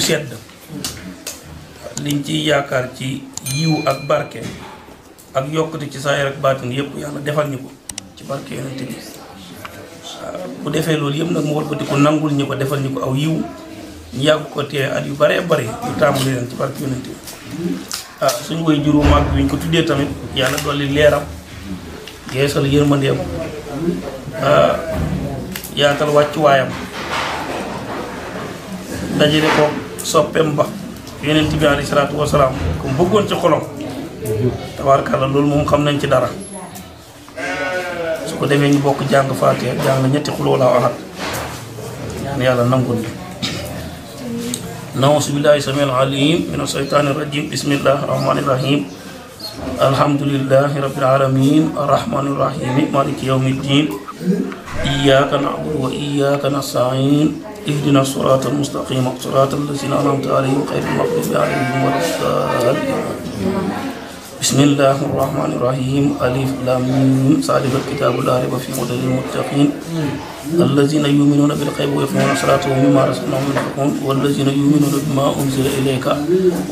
sedd liñ ci yaakaar ci yiw ak barke ak yokkute ci saayir ak baatin yëpp yàlla defal ñu ko ci barke yonent bi bu defee loolu yëpp nag mu wëlbati ko nangul ñu ko defal ñu ko aw yiw ñu yàgg ko tee at yu bare bare ñu tàmbali leen ci barke yonent bi suñu woy juru mag bi ñu ko tuddee tamit yàlla dolli leeram yeesal yërmandeem yaatal wàccuwaayam dajale ko soppeem ba yonent bi alayhi salaatu wasalaam comme bëggoon ci xolom tabaarkalla loolu moom xam nañ ci dara su ko defee ñu bokk jàng Faatiha jàng ñetti xul wallaahu ahad ñaan yàlla nangul ñu na'uuzu billaahi samiil aliim mina shaytaani rajiim bismillaahi rahmaani rahiim alhamdulillaahi rabbil aalamiin arrahmaani rahiim maaliki yawmi ddiin iyyaaka na'budu wa iyyaaka nasta'iin اهدنا الصراط المستقيم صراط الذين أنعمت عليهم غير المغضوب عليهم ولا الضالين بسم الله الرحمن الرحيم ألف لام ميم ذلك الكتاب لا ريب فيه هدى للمتقين الذين يؤمنون بالغيب ويقيمون الصلاة ومما رزقناهم ينفقون والذين يؤمنون بما أنزل إليك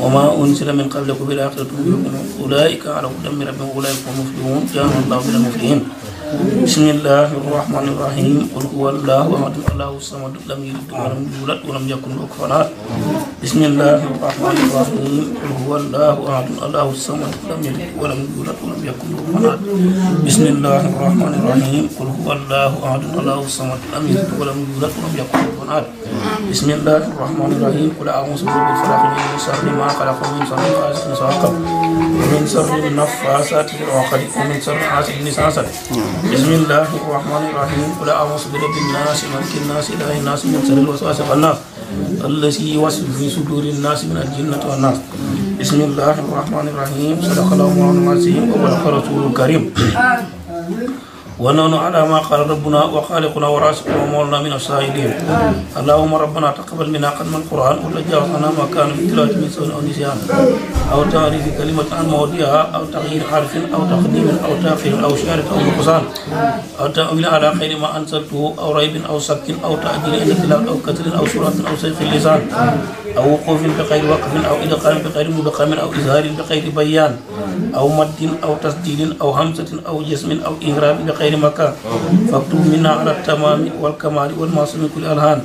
وما أنزل من قبلك بالآخرة هم يؤمنون أولئك على هدى من ربهم أولئك هم المفلحون جعلنا الله من المفلحين بسم الله الرحمن الرحيم قل هو الله أحد الله الصمد لم يلد ولم يولد ولم يكن له كفوا أحد بسم الله الرحمن الرحيم قل هو الله أحد الله الصمد لم يلد ولم يولد ولم يكن له كفوا أحد بسم الله الرحمن الرحيم قل هو الله أحد الله الصمد لم يلد ولم يولد ولم يكن له كفوا أحد بسم الله الرحمن الرحيم قل أعوذ برب الفلق من شر ما خلق ومن شر غاسق إذا وقب ومن شر النفاثات في العقد ومن شر حاسد إذا حسد بسم الله الرحمن الرحيم قل أعوذ برب الناس ملك الناس إله الناس من شر الوسواس الخناس الذي يوسوس في صدور الناس من الجنة والناس بسم الله الرحمن الرحيم صدق الله العظيم وبلغ رسوله الكريم ونحن على ما قال ربنا وخالقنا ورازقنا ومولانا من الشاهدين اللهم ربنا تقبل منا ختم القرآن ولا جاوزنا ما كان في تلاوة من سوء أو نسيان أو تعريف كلمة عن موضعها أو تغيير حرف أو تقديم أو تأخير أو شعر أو نقصان أو تأويل على خير ما أنزلته أو ريب أو سك أو تأجيل عند تلاوة أو كسر أو سورة أو سيف اللسان أو وقوف بغير وقف أو إدغام بغير مدغم أو إظهار بغير بيان أو مد أو تسجيل أو همزة أو جسم أو إغراب بغير مكان فاكتب منا على التمام والكمال والمعصوم من كل الألهان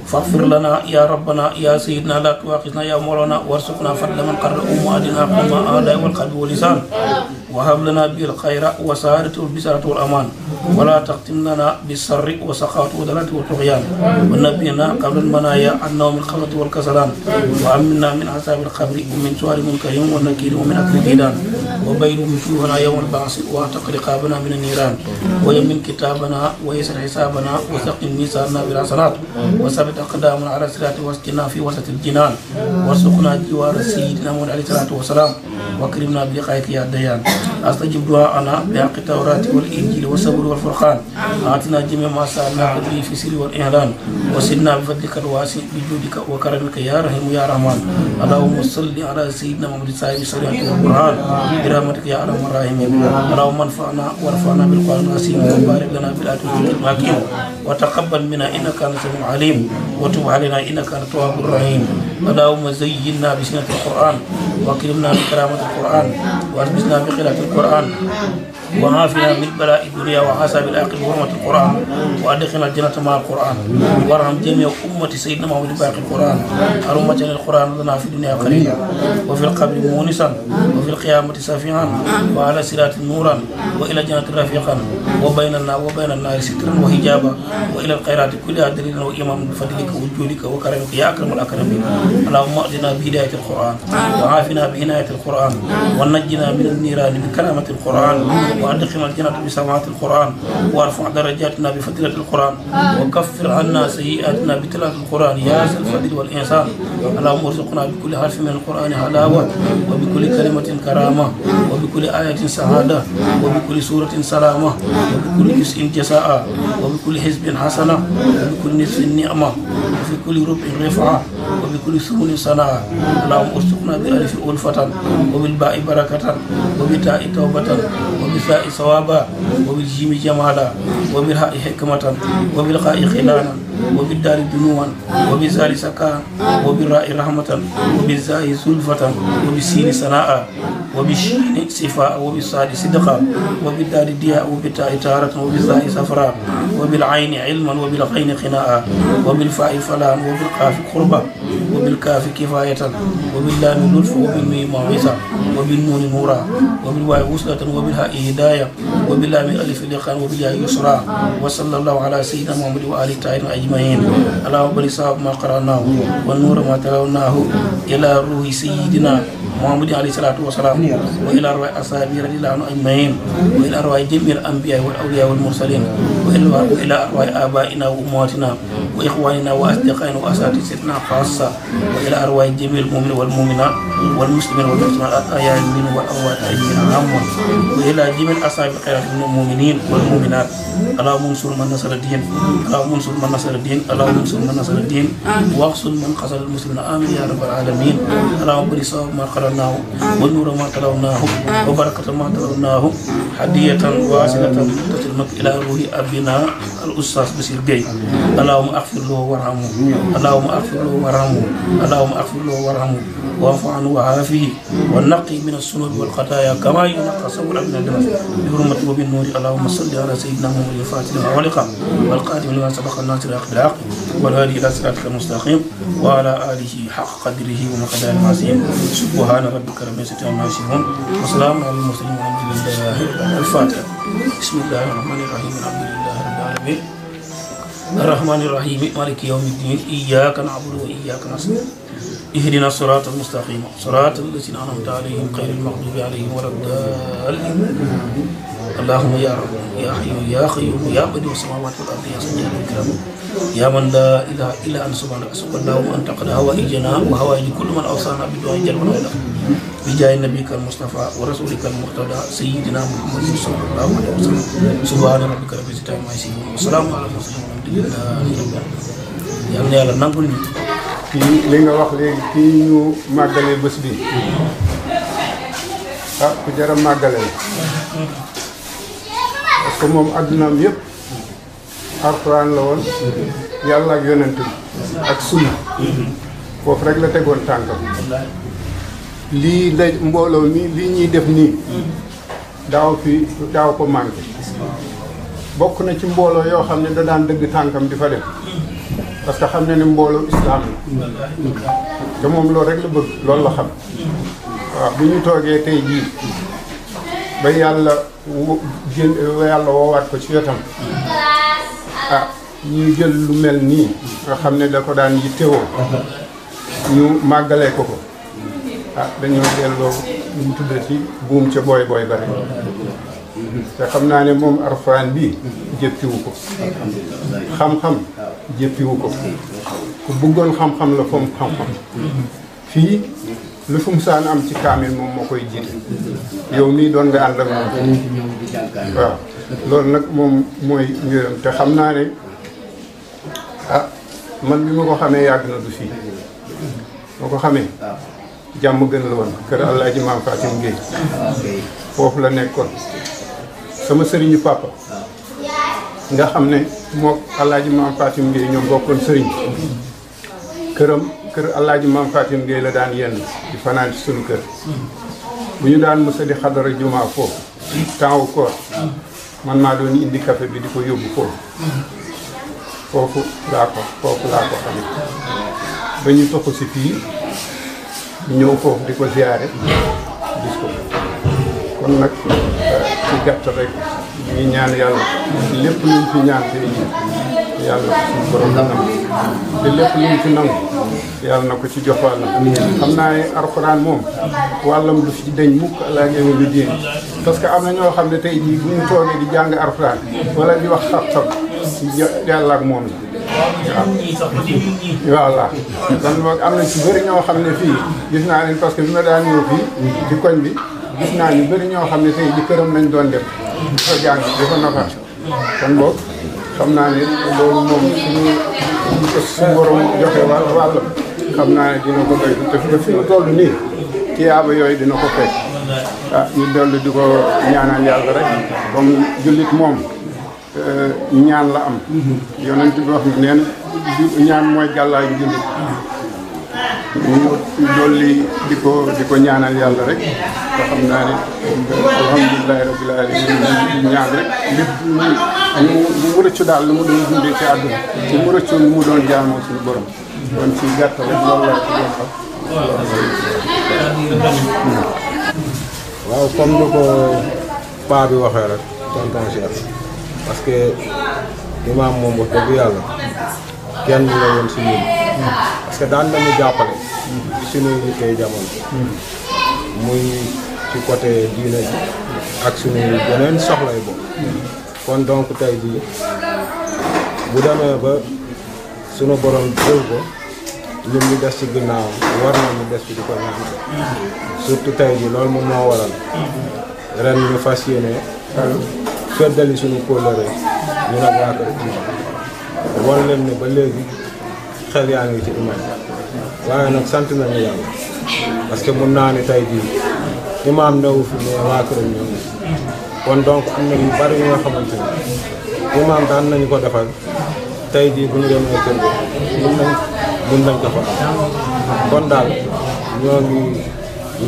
فاغفر لنا يا ربنا يا سيدنا لا تؤاخذنا يا مولانا وارزقنا فضل من قرأ أموالنا قم آلاء والقلب واللسان وهب لنا بالخير وسعادة والبشارة والأمان ولا تختم لنا بالسر وسخاوة والدلالة والطغيان ونبينا قبل المنايا عن نوم الخمة والكسلان وأمنا من عذاب القبر ومن سؤال منكر ونكير ومن أكل الجيران وبين وجوهنا يوم البعث واعتق رقابنا من النيران ويمن كتابنا ويسر حسابنا وثقل ميزاننا بالحسنات وثبت أقدامنا على الصراط واسقنا في وسط الجنان وارزقنا جوار سيدنا محمد عليه الصلاة والسلام واكرمنا بلقائك يا ديان أستجب دعاءنا بحق التوراة والإنجيل والصبر والفرقان آتنا جميع ما سألناك به في السر والإعلان وسدنا بفضلك الواسع بجودك وكرمك يا رحيم يا رحمن اللهم صل على سيدنا محمد صاحب الشريعة والقرآن برحمتك يا أرحم الراحمين اللهم انفعنا وارفعنا بالقرآن العظيم وبارك لنا بالآيات الحكيم وتقبل منا إنك أنت السميع العليم وتب علينا إنك أنت التواب الرحيم اللهم زينا بزينة القرآن واكرمنا بكرامة القرآن وألبسنا بقراءة القرآن وعافنا من بلاء الدنيا وعذاب الآخرة بحرمة القرآن وأدخلنا الجنة مع القرآن وارحم جميع أمة سيدنا محمد باقي القرآن أرمة القرآن لنا في الدنيا قليلا وفي القبر مونسا وفي القيامة شفيعا وعلى صراط نورا وإلى جنة رفيقا وبيننا وبين النار سترا وحجابا وإلى الخيرات كلها دليلا وإمام بفضلك وجودك وكرمك يا أكرم الأكرمين اللهم أهدنا بهداية القرآن وعافنا بعناية القرآن ونجنا من النيران بكرامة القرآن وأدخلنا الجنة بسماعة القرآن وارفع درجاتنا بفضيلة القرآن وكفر عنا سيئاتنا بتلاوة القرآن يا ذا الفضل والإحسان اللهم ارزقنا بكل حرف من القرآن حلاوة وبكل كلمة كرامة وبكل آية سعادة وبكل سورة سلامة وبكل جزء جزاء وبكل حزب حسنة وبكل نصف نعمة وفي كل ربع رفعة وبكل ثمن صنعة اللهم ارزقنا بألف ألفة وبالباء بركة وبتاء توبة وبثاء ثوابا وبالجيم جمالا وبالحق حكمة وبالخاء خلانا وبالدار دنوا وبالزال سكاء وبالراء رحمة وبالزاء زلفة وبالسين سناء وبالشين صفاء وبالصاد صدقا وبالدار دياء وبالتاء تارة وبالزاء صفراء وبالعين علما وبالغين خناء وبالفاء فلان وبالقاف قربا وبالكاف كفاية وباللام لطف وبالميم موعظة وبالنون نورا وبالواو وصلة وبالهاء هداية وباللام ألف لقان وبالياء يسرا وصلى الله على سيدنا محمد وآله الطاهرين أجمعين. اللهم بارك صواب ما قرأناه والنور ما تلوناه إلى روح سيدنا محمد عليه الصلاة والسلام وإلى أرواح أصحابه رضي الله عنهم أجمعين وإلى أرواح جميع الأنبياء والأولياء والمرسلين وإلى أرواح آبائنا وأمهاتنا وإخواننا وأصدقائنا وأساتذتنا خاصة وإلى أرواح جميع المؤمنين والمؤمنات والمسلمين والمسلمات الأحياء منهم والأموات أجمعين عامة وإلى جميع أصحاب الخيرات من المؤمنين والمؤمنات. اللهم انصر من نصر الدين اللهم انصر من نصر الدين اللهم انصر من نصر الدين واغسل من قتل المسلمين آمين يا رب العالمين. اللهم بارك صواب ما قرأناه والنور ما تلوناه وبركة ما تلوناه هدية واصلة تترمك إلى روح أبينا الأستاذ بشير جاي. اللهم اغفر له وارحمه اللهم اغفر له وارحمه اللهم اغفر له وارحمه واعف عنه وعافيه والنقي من الذنوب والخطايا كما ينقى الثوب من الدنس بحرمة وبالنور. اللهم صل على سيدنا محمد الفاتح لما ولق والقادم لما سبق الناصر بالحق والهادي إلى صراطك المستقيم وعلى آله حق قدره ومقداره العظيم. سبحان ربك رب العزة عما يصفون وسلام على المرسلين والحمد لله رب العالمين. الفاتحة. بسم الله الرحمن الرحيم الحمد لله رب العالمين الرحمن الرحيم مالك يوم الدين إياك نعبد وإياك نستعين اهدنا الصراط المستقيم صراط الذين أنعمت عليهم غير المغضوب عليهم ولا الضالين. اللهم يا رب يا حي يا قيوم يا بديع السماوات والأرض يا سيد الكرام يا من لا إله إلا أنت سبحانك اللهم أنت قد هوائجنا وهوائج كل من أوصانا بدعاء جل وعلا بجاه نبيك المصطفى ورسولك المرتضى سيدنا محمد صلى الله عليه وسلم. سبحان ربك رب العزة عما يصفون وسلام على المرسلين والحمد لله رب العالمين. yal na yàlla nangul ñu. kii li nga wax léegi kii ñu màggalee bés bi ah ku jar a màggale la parce que moom addunaam yëpp alxuraan la woon yàlla ak yonent bi ak sunna foofu rek la tegoon tànkam. lii la mbooloo mi lii ñuy def nii daaw ko manqué bokk na ci mbooloo yoo xam ne da daan dëgg tànkam di fa dem parce que xam ne ne mbooloo islam la te moom loolu rek la bëgg loolu la xam. waaw bu ñu toogee tey jii ba yàlla woowaat ko ci wetam ah ñuy jël lu mel nii nga xam ne da ko daan yittewoo ñu màggalee ko ah dañoo delloo ñu mu tuddati buum ca booy ba rek te xam naa ne moom alxuraan bii jëppiwu ko xam-xam jëppiwu ko ku bëggoon xam-xam la foom xam-xam fii lu fu mu saan am ci kaamil moom moo koy jiite yow mii doon nga ànd ak moom waaw loolu nag moom mooy mbiram te xam naa ne ah man bi ma ko xamee yàgg na du fii moo ko xamee jàmm gën la woon kër Alaaji Maam Fatim Gueye foofu la nekkoon sama sëriñu papa nga xam ne moo Alaaji Maam Fatim Gueye ñoom bokkoon sëriñ këram kër Alaaji Maam Fatim Gueye la daan yenn di fanaan ci sunu kër bu ñu daan mësa di xadara jumaa foofu temps wu koor man maa doon indi café bi di ko yóbbu foofu laa ko xamee ba ñu toxu si fii ñëw foofu di ko ziyaare gis ko kon nag ci gàtt rek ñu ngi ñaan yàlla lépp luñ fi ñaan tey jii yàlla suñu borom nangu te lépp luñ fi nangu yàlla na ko ci jox wàllam xam naa ne alxuraan moom wàllam du fi deñ mukk laa ngeema bi diin parce que am na ñoo xam ne tey jii bu ñu toogee di jàng alxuraan wala di wax xam-xam yàlla ak moom la waaw voilà kon boog am na ci bëri ñoo xam ne fii gis naa leen parce que bi ma daan ñëw fii ci koñ bi gis naa ñu bëri ñoo xam ne tey ji këram lañ doon def di ko jàng di ko nafar kon boog xam naa ne loolu moom suñu borom joxe wàll xam naa ne dina ko doy te fi mu toll nii tiyaaba yooyu dina ko fekk ah ñu dellu di ko ñaanal yàlla rek comme jullit moom ñaan la am yonent bi wax na nee na ñaan mooy gàllaay bi jullit ñu dolli di ko ñaanal yàlla rek nga xam naa ne alhamdulilahi rabbil alamin ñaan rek lépp mu rëccu daal lu mu doon dundee ci àdduna lu mu rëccu lu mu doon jaamoo suñu borom kon ci gàttal rek loolu la ci doon xam waaw comme ni ko paa bi waxee rek tonton Cheikh parce que imaam moom wax dëgg yàlla kenn la woon si ñun parce que daan nañu jàppale ci suñu yittee jamono muy ci côté diine ji ak suñu yeneen soxlay bopp kon donc tey jii bu demee ba sunu borom jël ko ñun ñu des ci ginnaaw war nañu des ci di ko ñaan surtout tey jii loolu moom moo waral ren ñu fas yéene feddali suñu kóllëre ñu nag waa kër imaam wan leen ne ba léegi xel yaa ngi ci imaam waaye nag sant nañu yàlla parce que mun naa ni tey jii imaam newu fi mais waa këram ñëw kon donc am na yu bari yu nga xamante ne imaam daan nañu ko defal tey jii bu ñu demee kër mun nañ ko fa am kon daal ñoo ngi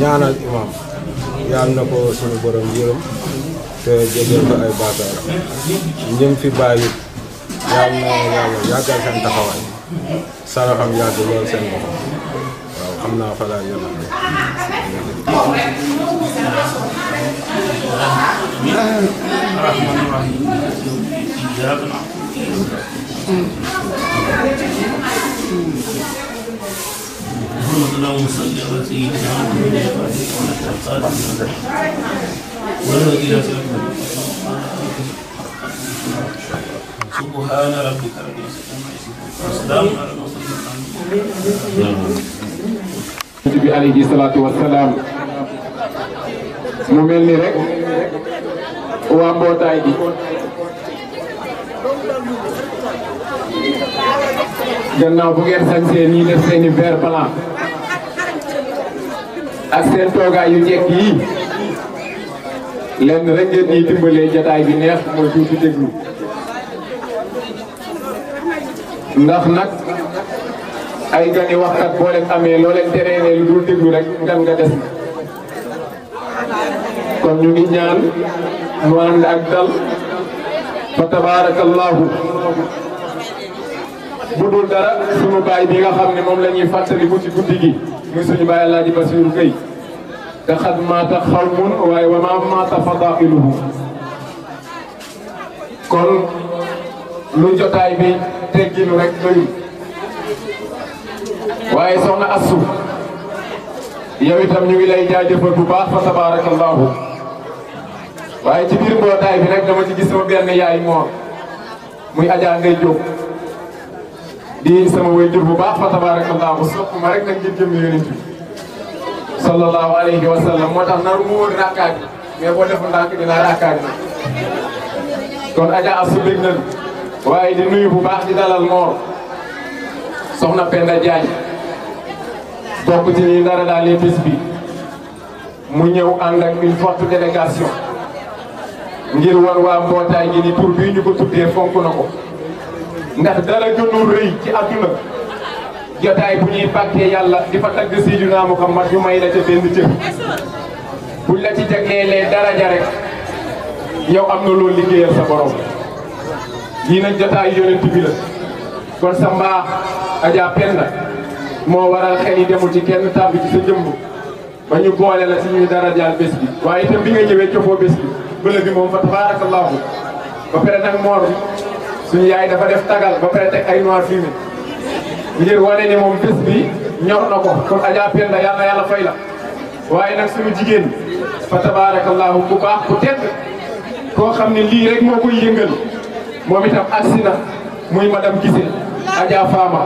ñaanal imaam yàlla na ko suñu borom yërëm te jégal ko ay baakaaram ñëm fi bàyyi yàlla na yàlla yàggal seen taxawaay saraxam yàgg lool seen boppam waaw xam naa fa laa yëngal الرحمن الرحيم إياك نعبد اللهم صل على سيدنا محمد ولا إله إلا سبحان ربك رب العزة عما يصفون وسلام على المرسلين bi alayhi salaatu wa salaam mu mel ni rek waa mbootaay bi gannaaw bu ngeen sañsee nii def seeni vert blanc ak seen toogaay yu njëkk yi lenn rek ngeen ñuy dimbalee jataay bi neex mooy tuuti déglu ndax nag ay gani waxkat boo leen amee loo leen tereenee lu dul déglu rek ngan nga des kon ñu ngi ñaan mu ànd ak dal fa tabarakallahu bu dul dara sunu baay bi nga xam ne moom la ñuy fàttali bu ci guddi gi muy suñu baay Alaaji Basiiru Gay te xad maata xawmun waaye wa maa maata fadailuhu kon lu jotaay bi tegginu rek doyul waaye soxna Assu yow itam ñu ngi lay jaajëfal bu baax fa tabarakallahu waaye ci biir mbootaay bi nag dama ci gis sama benn yaay moor muy Adja Ngay Jóob di sama waajur bu baax fa tabarakallahu sopp ma rek nag ngir jëm yonent bi sallallahu alayhi wa sallam moo tax naru mu woon rakkaat mais boo defu ndànk dina rakkaat na kon Adja Assu bég nañ waaye di nuyu bu baax di dalal moor soxna Penda Diagne bokk ci ñi dara daal les bis bi mu ñëw ànd ak une forte délégation ngir war waa mbootaay gi ni tur bii ñu ko tuddee fonk na ko ndax dara gënul rëy ci àdduna jotaay bu ñuy bàkkee yàlla di fa tagg Seydina Muhammad ñu may la ca benn cër buñ la ci jagleelee daraja rek yow am na loolu liggéeyal sa borom lii nag jotaay yonent bi la kon sa mbaax Adja Penda moo waral xel yi demul ci kenn tàbbi ci sa jëmb ba ñu boole la ci ñuy darajaal bés bi waaye itam bi nga ñëwee cofoo bés bi bële bi moom fa tabarakallahu ba pare nag moor bi suñu yaay dafa def tagal ba pare teg ay noir fumé ngir wane ni moom bés bi ñor na ko kon Adja Penda yàlla yàlla fay la waaye nag suñu jigéen fa tabarakallahu bu baax ku tedd koo xam ne lii rek moo koy yëngal moom itam agsi na muy madame Gissé Adja Fama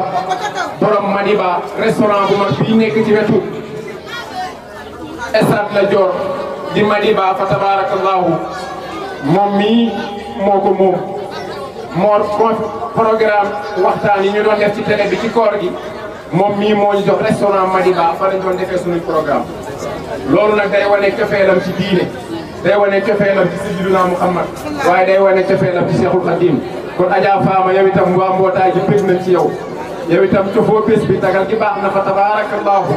borom Madiba restaurant bu mag bii nekk ci wetu Stade Lat Dior di Madiba fa tabarakallahu moom mii moo ko moom moo programme waxtaan yi ñu doon def ci télé bi ci koor gi moom mii moo ñu jox restaurant Madiba fa lañ doon defee suñu programme loolu nag day wane cofeelam ci diine day wane cofeelam ci Sayyidina Muhammad waaye day wane cofeelam ci Cheikhul Khadim kon Adja Fama yow itam waa mbootaay gi bëgg nañ ci yow itam cofoo bés bi tagal gi baax na fa tabarakallahu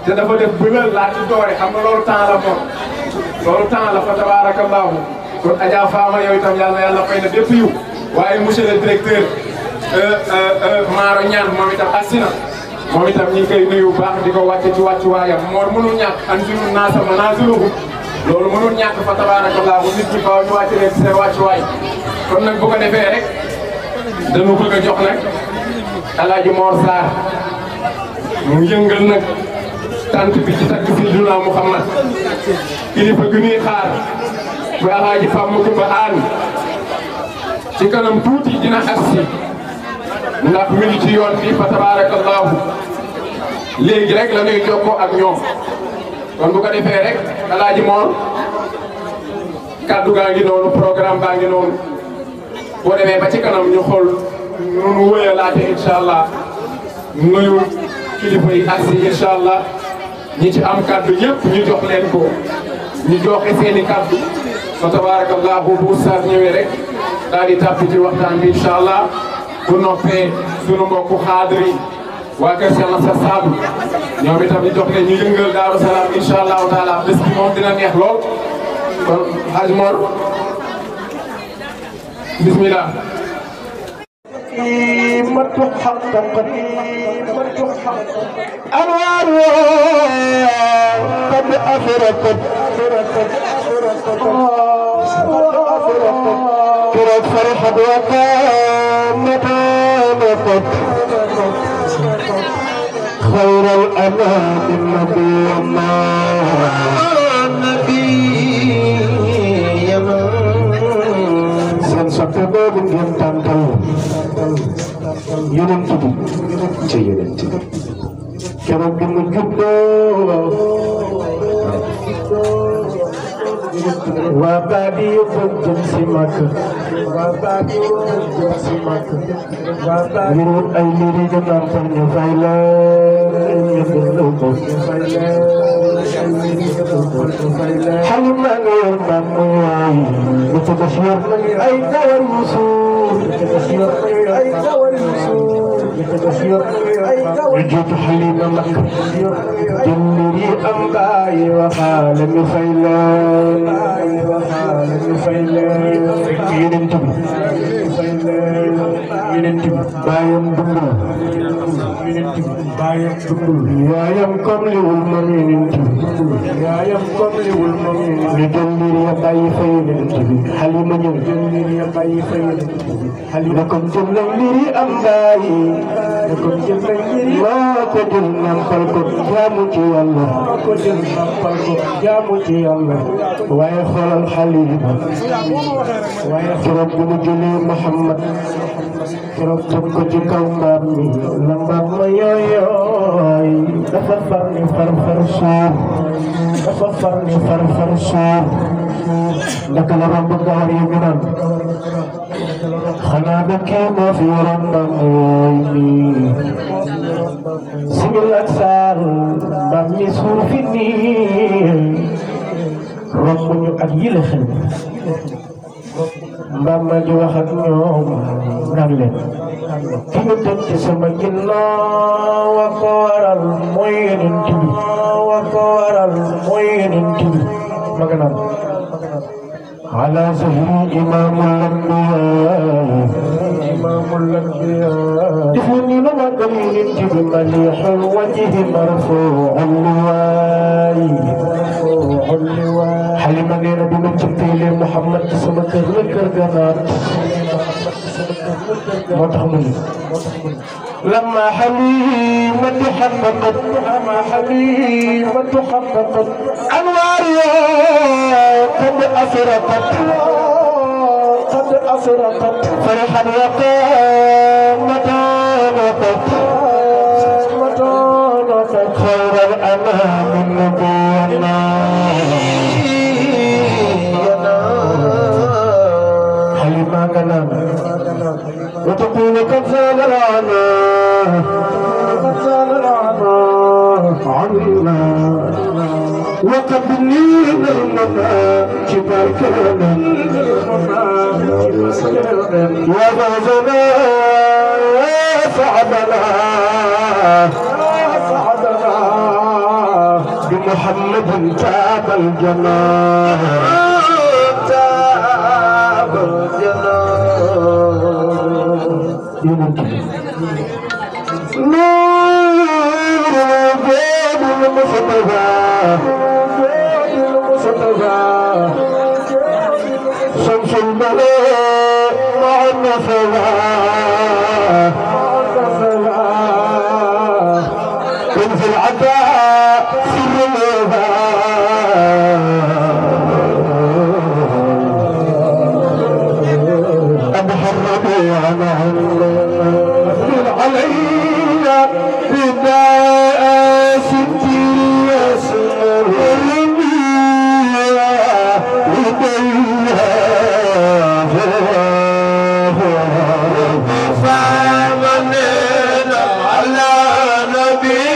te dafa def bëlal laa ci doore xam nga loolu temps la moom loolu temps la fa tabarakallahu kon Adja Fama yow itam yàlla fay na bépp yiw waaye monsieur le directeur Maaro Ñaan moom itam agsi na moom itam ñu ngi koy nuyu bu baax di ko wàcce ci wàccuwaayam moo mënul ñàkk anzilun naasa manaaziluhum loolu mënul ñàkk fa tabarakallahu nit ñi faaw ñu wàcce leen seen wàccuwaay kon nag bu ko defee rek dañu bëgg a jox nag Alaaji Mor Sarr mu yëngal nag tant bi ci takk Sayyidina Muhammad kilifa gi ñuy xaar bu Alaaji Fam Kumba Aan ci kanam tuuti dina agsi ndax mi ngi ci yoon bi fa tabarakallahu léegi rek la ñuy jokkoo ak ñoom kon bu ko defee rek Alaaji Mor kaddu gaa ngi noonu programme baa ngi noonu boo demee ba ci kanam ñu xool nu wëyalaate incha allah nuyu kilifa yi agsi incha allah ñi ci am kaddu ñëpp ñu jox leen ko ñu joxe seeni kaddu fa tabarakallahu bu ustaas ñëwee rek daal di tàbbi ci waxtaan bi incha allah bu noppee sunu mbokku xaadir yi waa kër Cheikh Nassar Sadou ñoom itam ñu jox leen ñu yëngal Daaru Salaam incha allahu taala bés bi moom dina neex lool kon Hadj Mor bismillah. قد أفرقت كرت فرحت وقامت وقت خير الأنام النبي سنسكت باب جنتان ينتبه ينتبه keroog bi mu juddoo waa Badi yóbbu jëm si Makka waa Badi yóbbu jëm si Makka ngir wut ay mbiri ñu nàmpal ñu fay la ñu dundal ko ñu fay la Halima nga yor maam mooy lu ci des yor ay dawar yu suur ay dawar yu suur ñu jiitu Halima Makka jël mbiri am baay waxaale ñu fay la bayam dundul yaayam comme liwul moom yaayam comme liwul moom ñu jël mbir ya bàyyi fa yonent bi Halima ñëw jël mbir ya bàyyi fa yonent bi Halima comme jël na mbir yi am bàyyi comme jël na mbir yi maa ko jël nampal ko jaamu ci yàlla maa ko jël nampal ko jaamu ci yàlla waaye xoolal Halima waaye keroog bu mu jëlee Muhammad keroog teg ko ci kaw mbaam mi la mbaam ma yooyooy dafa far ni far suur dafa far ni far suur ndaka la romb gawar yi ñu naan xanaa ba kii moo fi yoroon mbaam yooy nii simil ak saal mbaam mi suur fi nii romb ñu ak yile xel mbaam ma di wax ak ñoom naan leen ki ñu teg ci sama ginnaaw wa ko waral mooy yonent bi wa ko waral mooy yonent bi ma nga naan ala zahri imaamul anbiyaa def ni nu magal yonent bi malihul wajhi marfuu'ul liwaay Halima nee na bi ma jëppeelee Muhammad ci sama kër la kër ganaat moo tax mu ne لما حليمة حققت أنوارها قد أفرقت فرحا وقامت وقت خير الأنام نبينا حليمة كلام وتقول قد زال العنا عنا وقد نينا بمحمد تاب الجنان تاب الجنان نور بين المصطفى شمس الملك مع النصرى كنز العطاء سر الوفاء أبحر وانا أفضل علينا بداء ستي يسر فمننا على نبي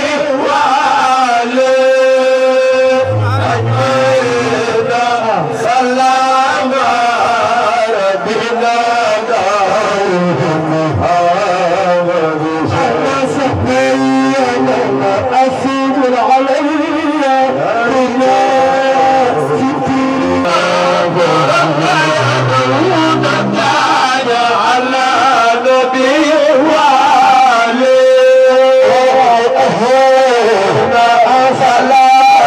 وعليه أجمعنا سلام ربنا أنا سبينا أسيب علينا بنا ستين على نبي وعليه أهلنا سلام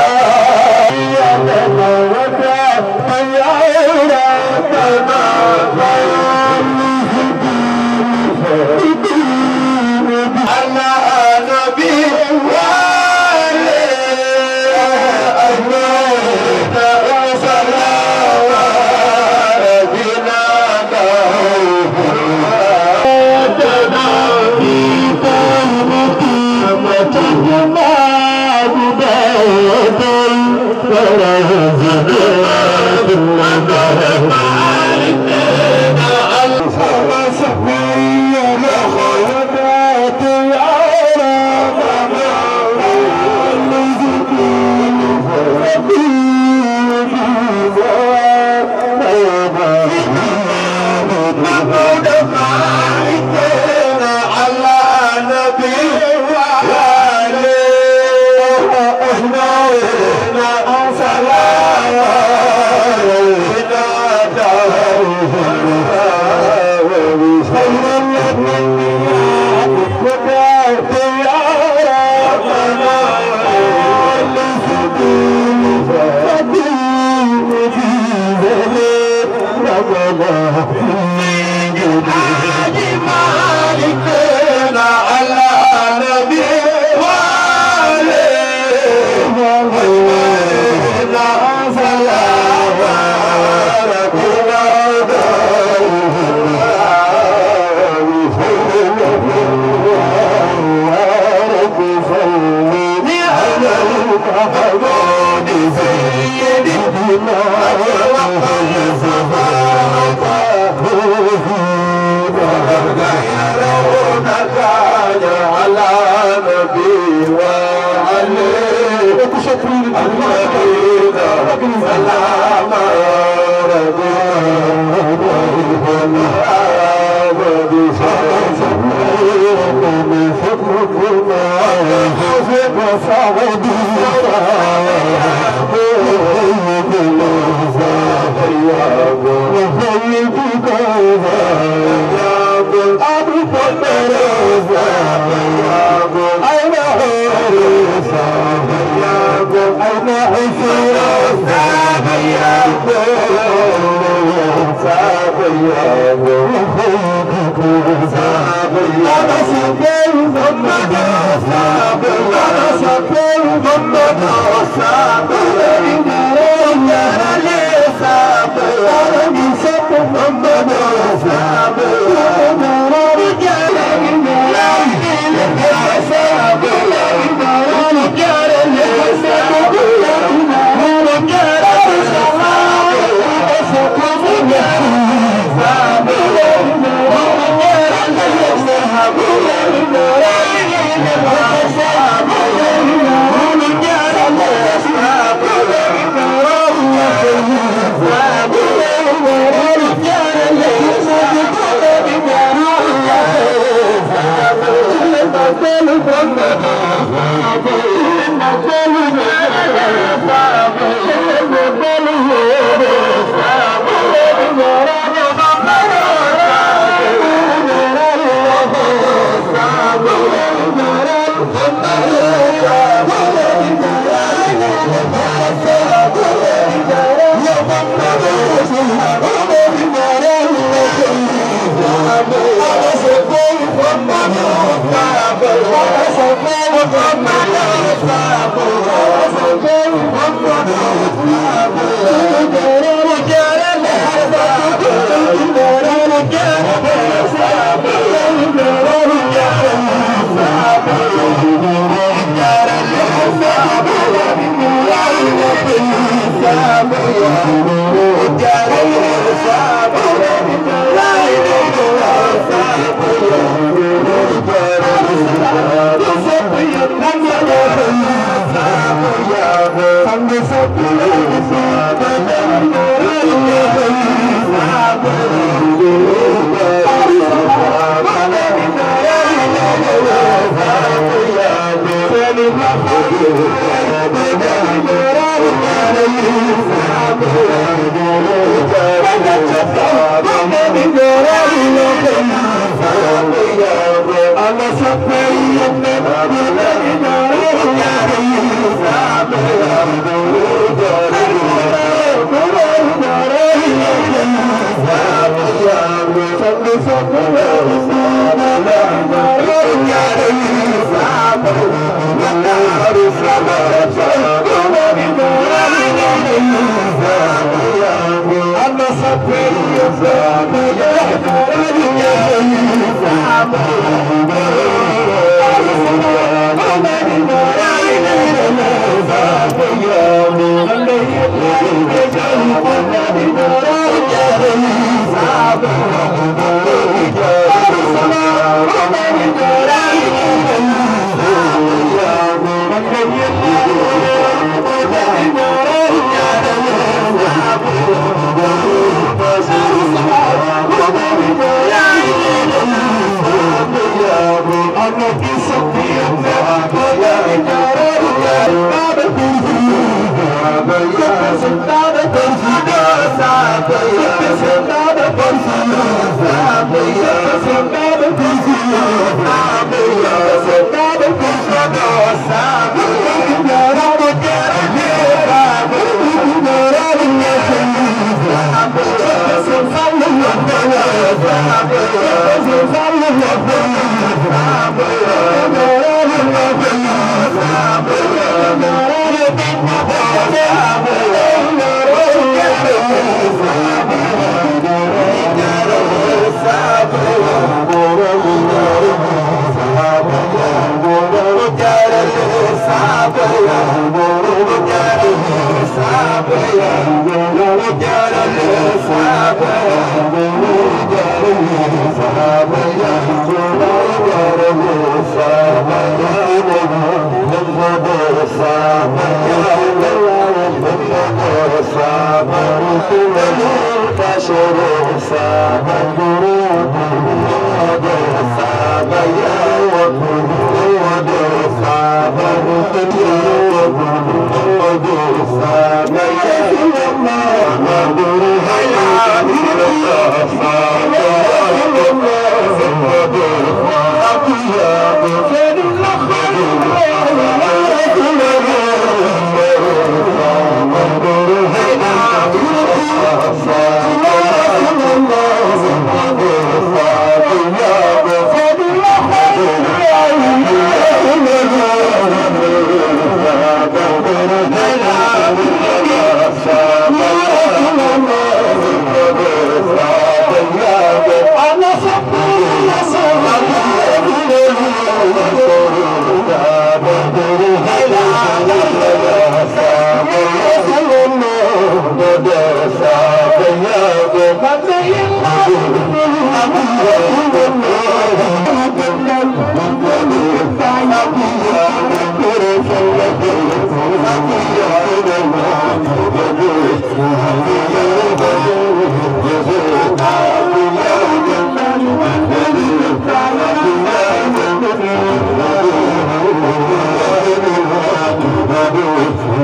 على نبي وعليه أهلنا سلام ربنا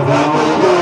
Thank you.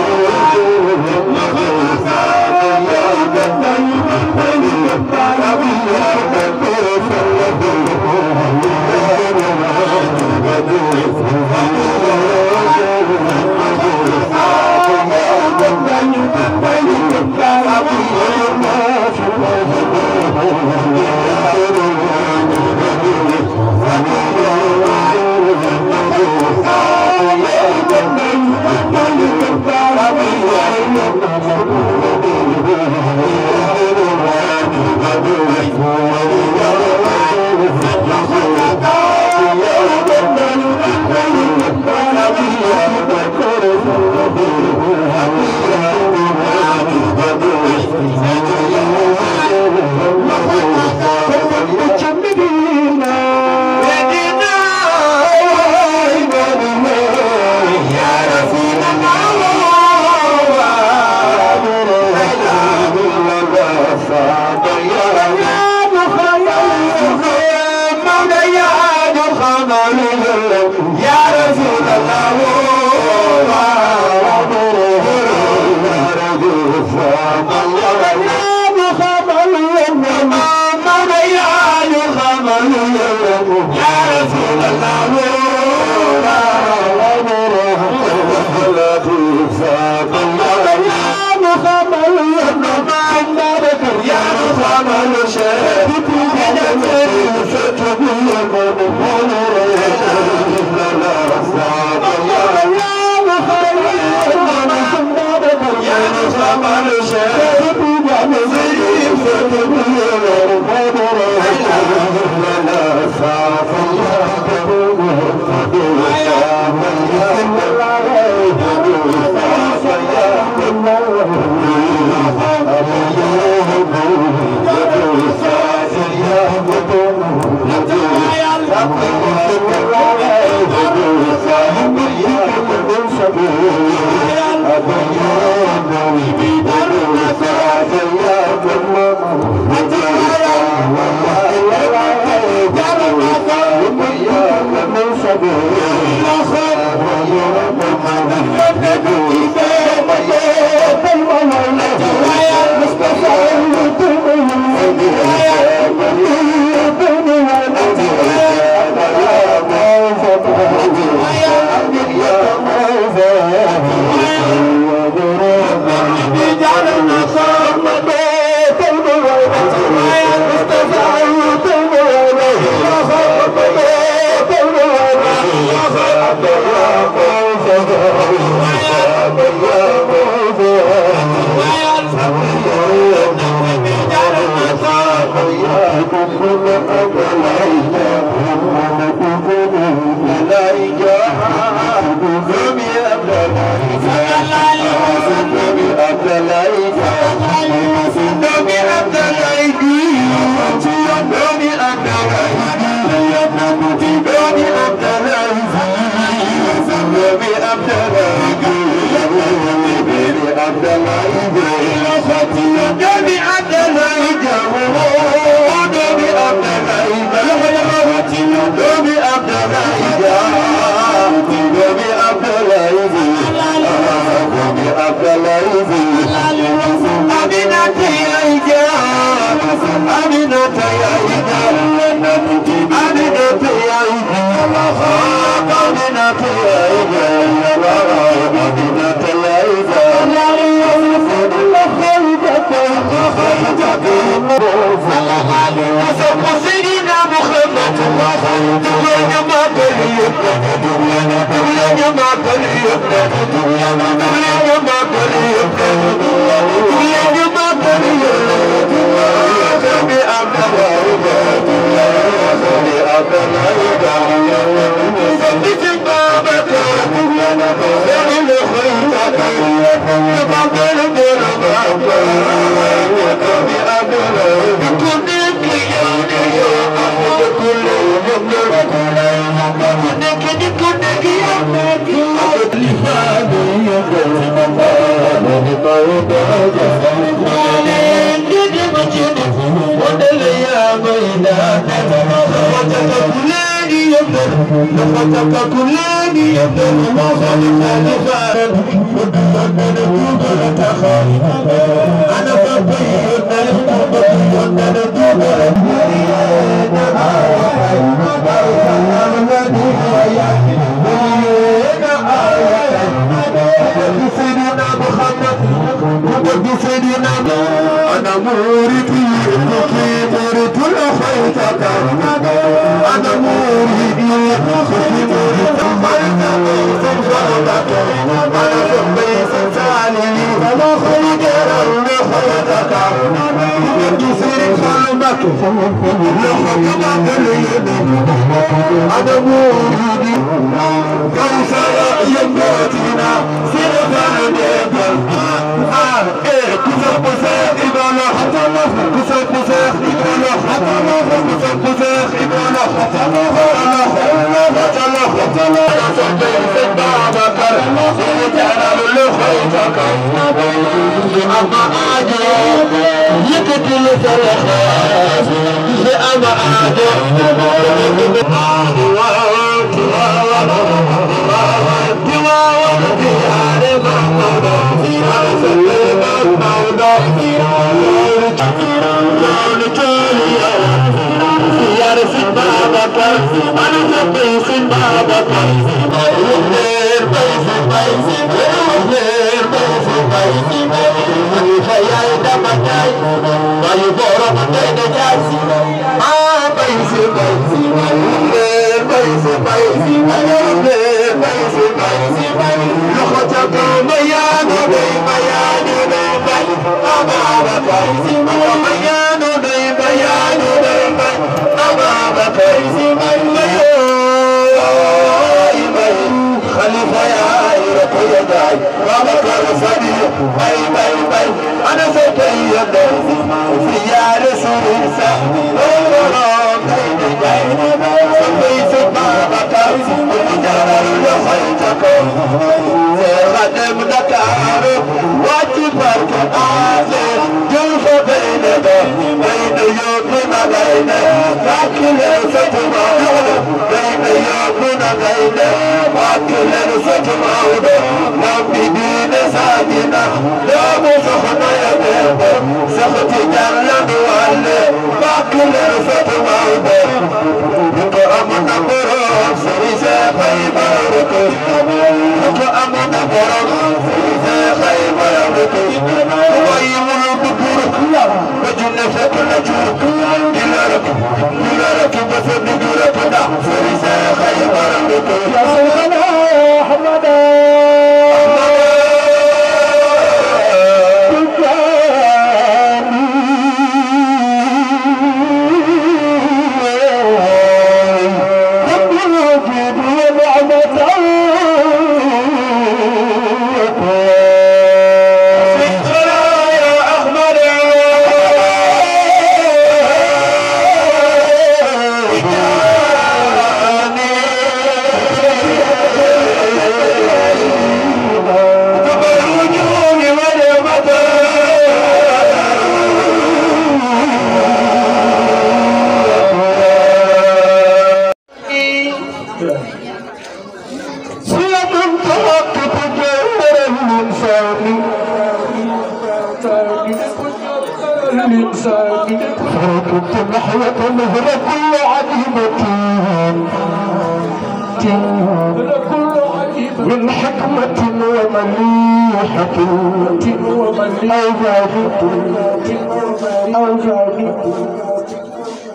أنا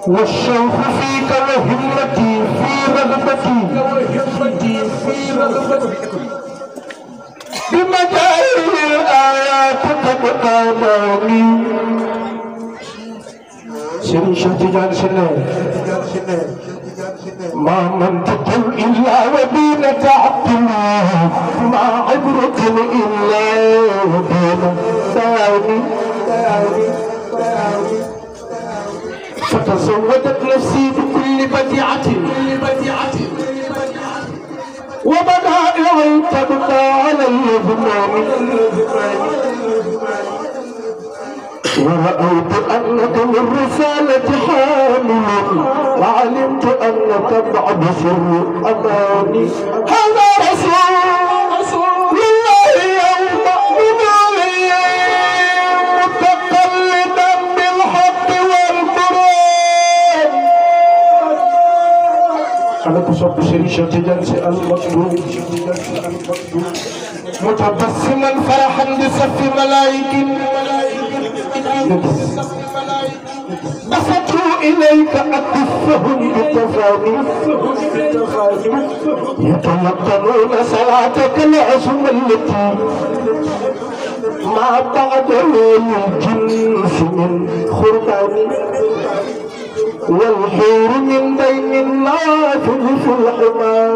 والشوق فيك وهمتي في رغبتي بمجاهر الآيات تقدمني سيري شهد جان ما منطق إلا وبين تعقل ما عبرة إلا وبين ثاني فتزودت نفسي بكل بديعة وبدائع تبقى على اليمين ورأيت أنك من رسالة حامل وعلمت أنك بعد سر أماني هذا رسول الله يوم بمالي متقلدا بالحق والقرآن أنا كصب شريشة جنس المطلوب متبسما فرحا بصف ملائكة بسطوا إليك أكفهم بالتفاني يتلقنون صلاتك العظم التي ما بعده للجنس من خربان والحور من بين النوافذ في الحمى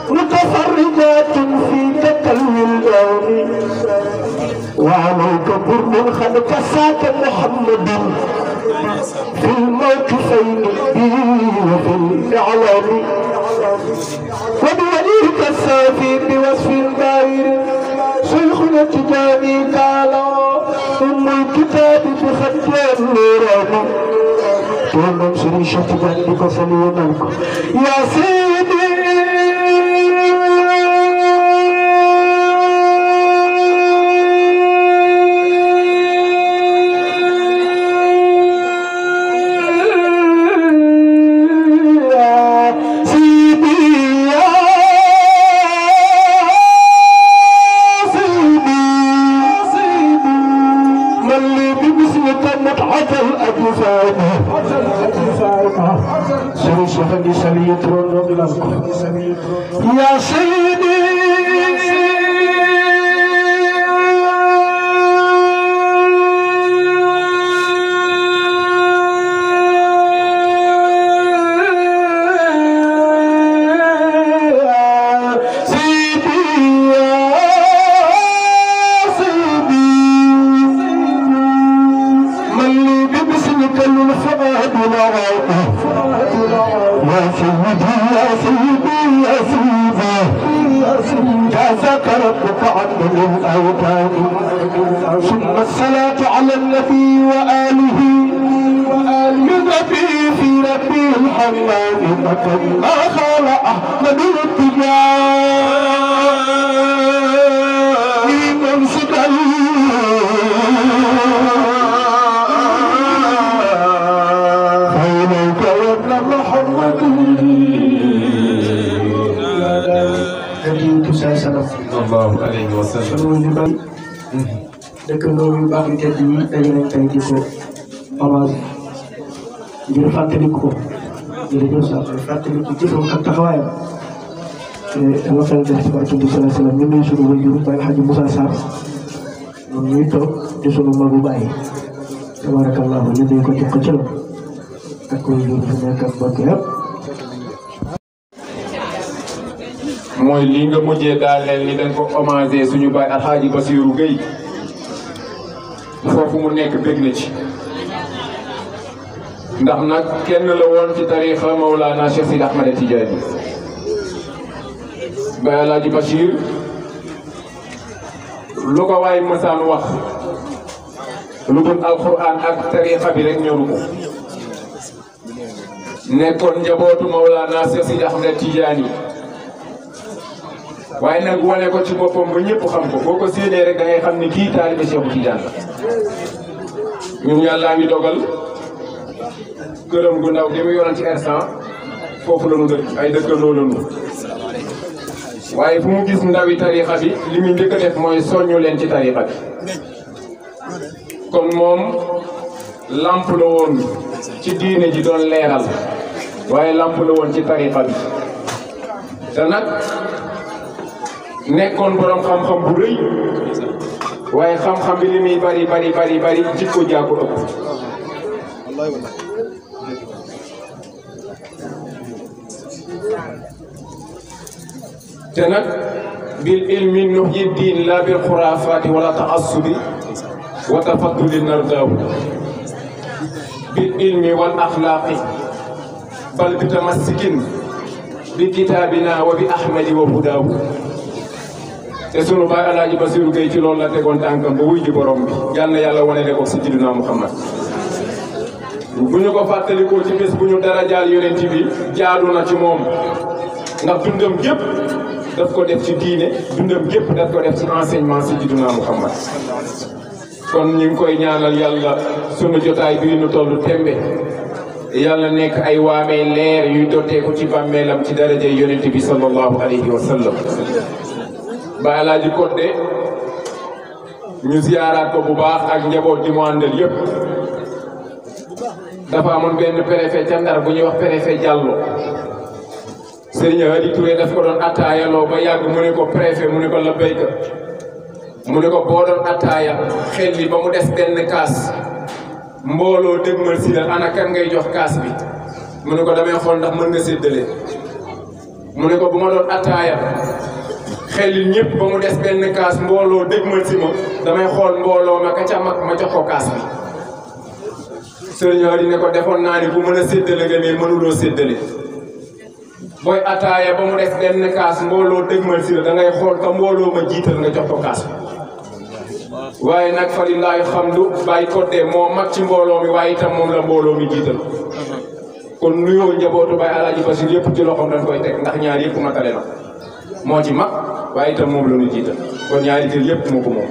متفرجات في تكلم الدار وعليك برد قد كساك محمد في الموقفين به وفي الإعلام وبوليك السافي بوصف باهر شيخنا تجاني قال ثم الكتاب بخط النوراني كان شريشة تجاني بكسلينك يا سيدي يا سيدي ثم الصلاة على النبي وآله يذبي في ربي الحمام مكان ما خال أحمد التجاني ممسكا فإليك وابن محمد sallallahu alayhi wa sallam. dëkkandoo yu baax yu tedd yi daje nañ tey di ko hommage ngir fàttaliku ko jërëjëf sax fàttaliku jëfam ak taxawaayam dama fay def ci barke bi sallallahu alayhi wa sallam ñu ngi sunu wajur Baye Hadji Moussa Sarr moom ñuy toog di sunu magu Baye tabarakallahu ñu dee ko jox ko ci la ak ko wajur fi nekk ak bokk yëpp mooy lii nga mujjee daaneel ni dañ ko hommagé suñu baay Alxaaji Basiiru Gueye foofu mu nekk bég na ci ndax nag kenn la woon ci tariixa Mawlana Cheikh Sidi Ahmed Tidiane baay Alxaaji Basiir lu ko waay mësaan wax lu dul alxuraan ak tariixa bi rek ñoru ko nekkoon njabootu Mawlana Cheikh Sidi Ahmed Tidiane waaye nag wane ko ci boppam ba ñëpp xam ko boo ko séenee rek da ngay xam ni kii taalibe Cheikhu Tidiane la ñun yàllaa ngi dogal këram gu ndaw gi mu yoroon ci instant foofu la ñu dëkk ay dëkkandoo la ñu waaye fu mu gis ndawi tariixa bi li muy njëkk a def mooy soññu leen ci tariixa bi kon moom lamp la woon ci diine ji doon leeral waaye lamp la woon ci tariixa bi te nag nekkoon borom xam-xam bu rëy waaye xam-xam bi li muy bari jikko jàkko ëpp te nag bil ilmi nuhyi diin la bil xuraafaati wala taassubi wa tafadduli nardaaw bil ilmi wal axlaaqi bal bi tamassikin bi kitaabina wa bi ahmadi wa hudaaw te sunu baay Alaaji Basiiru Gueye ci loolu la tegoon tànkam ba wuy ji borom bi yal na yàlla wane ne ko Sayyidina Muhammad bu ñu ko fàttalikoo ci bés bu ñu dara jaal yonent bi jaadu na ci moom ndax dundam gépp daf ko def ci diine dundam gépp daf ko def ci enseignement Sayyidina Muhammad kon ñu ngi koy ñaanal yàlla sunu jotaay bii nu tollu tembe yàlla nekk ay waamee leer yuy dotteeku ci bàmmeelam ci daraja yonent bi sallallahu alayhi wa sallam Baay Alaaji Codé ñu ziyaaraat ko bu baax ak njaboot gi mu àndal yëpp. dafa amoon benn préfet ca Ndar bu ñuy wax préfet Diallo Serigne Hadi Touré daf ko doon attaayaloo ba yàgg mu ne ko préfet mu ne ko labbayka mu ne ko boo doon attaaya xel li ba mu des benn kaas mbooloo dégmal si la ana kan ngay jox kaas bi mu ne ko damay xool ndax mën nga séddale mu ne ko bu ma doon attaaya xel li ñëpp ba mu des benn kaas mbooloo dégmal si ma damay xool mbooloo ma ka ca mag ma jox ko kaas bi Serigne Hadi ne ko defoon naa ni bu mën a séddale nga mais mënuloo séddale booy attaaya ba mu des benn kaas mbooloo dégmal si la da ngay xool ka mbooloo ma jiital nga jox ko kaas bi waaye nag fa lillaahi xamdu bàyyi côté moo mag ci mbooloo mi waaye itam moom la mbooloo mi jiital kon nuyoo njabootu Baye Alaaji Basiir yëpp ci loxoom dañ koy teg ndax ñaar yëpp matale na moo ci mag waaye itam moom la ñu jiital kon ñaari kër yëpp moo ko moom.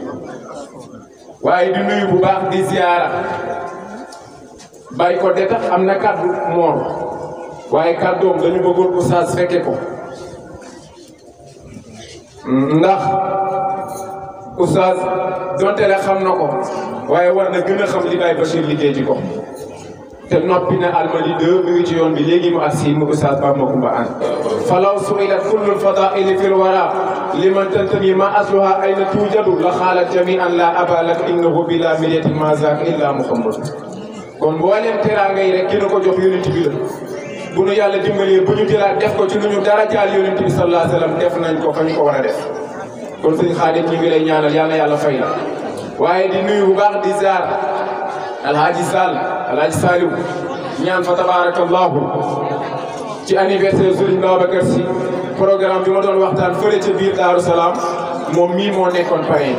waaye di nuyu bu baax di ziyaara bàyyi côté tax am na kàddu moom waaye kàddoom dañu bëggoon oustaz fekke ko ndax. Oustaz donte la xam na ko waaye war na gën a xam li Baye Bachir liggéey ci ko te noppi na Almadi 2 mi ngi ci yoon bi léegi mu agsi mu Oustaz Pape Macoumba Anne falaw su'ilat kullu al-fadaa'ili fil wara liman tantami ma asluha ayna tuujadu la xaalat jami'an la aba lak innahu bila miryatin ma zaaka illa Muhammad kon mbooleem teraanga yi rek gën ko jox yonent bi la bu nu yàlla dimbalee bu ñu jëlaat def ko ci lu ñu dara jaal yonent bi sallallahu alayhi wa sallam def nañ ko fa ñu ko war a def kon sëñ Xaadim ñu ngi lay ñaanal yal na yàlla fay la waaye di nuyu bu baax di ziar alhaaji Saliou ñaan fa tabarakallahu ci anniversaire Serigne Babacar Sy programme bi ma doon waxtaan fële ca biir Daaru Salaam moom mii moo nekkoon parrain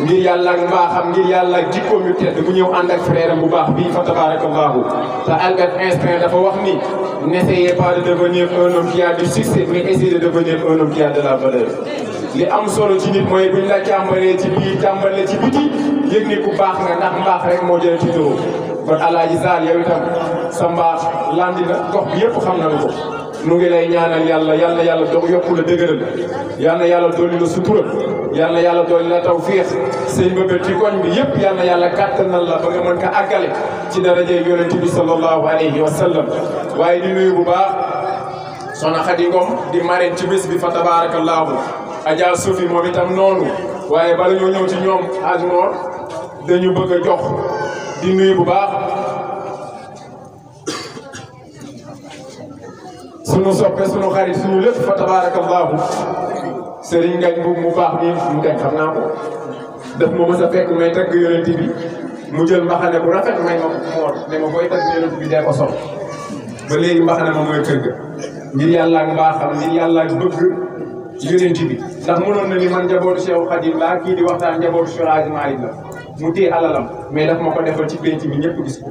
ngir yàlla ak mbaaxam ngir yàlla ak jikkoom yu tedd mu ñëw ànd ak frère bu baax bii fa tabarakallahu te Albert Einstein dafa wax ni n'essayez pas de devenir un homme qui a du succès mais essayez de devenir un homme qui a de la valeur. li am solo ci nit mooy buñ la càmbalee ci biir càmbale ci biti yëg ni ku baax nga ndax mbaax rek moo jëlee ci turu kon Alaaji Sall yow itam sa mbaax landi na gox bi yëpp xam nañu ko nu ngi lay ñaanal yàlla doog yokku la dëgëral yal na yàlla dolli la sutura yal na yàlla dolli la tawfiix sëñ bëbët ci koñ bi yëpp yal na yàlla kàttanal la ba nga mën ka àggale ci daraje yonent bi sallallahu alayhi wa sallam waaye di nuyu bu baax soxna Xadi Ngom di marraine ci bés bi fa tabarakallahu Adja Sofi moom itam noonu waaye bala ñoo ñëw ci ñoom Ajmor dañu bëgg a jox di nuyu bu baax sunu soppe sunu xarit sunu lépp fa tabarakallahu Serigne Ngañ bu mu baax nii mu ngañ xam naa ko daf ma mës a fekk may tagg yonent bi mu jël mbaxane bu rafet may ma moor ne ma koy tagg yonent bi dee ko sol ba léegi mbaxane ma mooy kër ga ngir yàlla ak mbaaxam ngir yàlla ak bëgg yonent bi ndax mënoon na ni man njabootu Cheikh Khadim laa kii di waxtaan njabootu Cheikh Hadji Malick la mu téye alalam mais daf ma ko defal ci penc bi ñëpp gis ko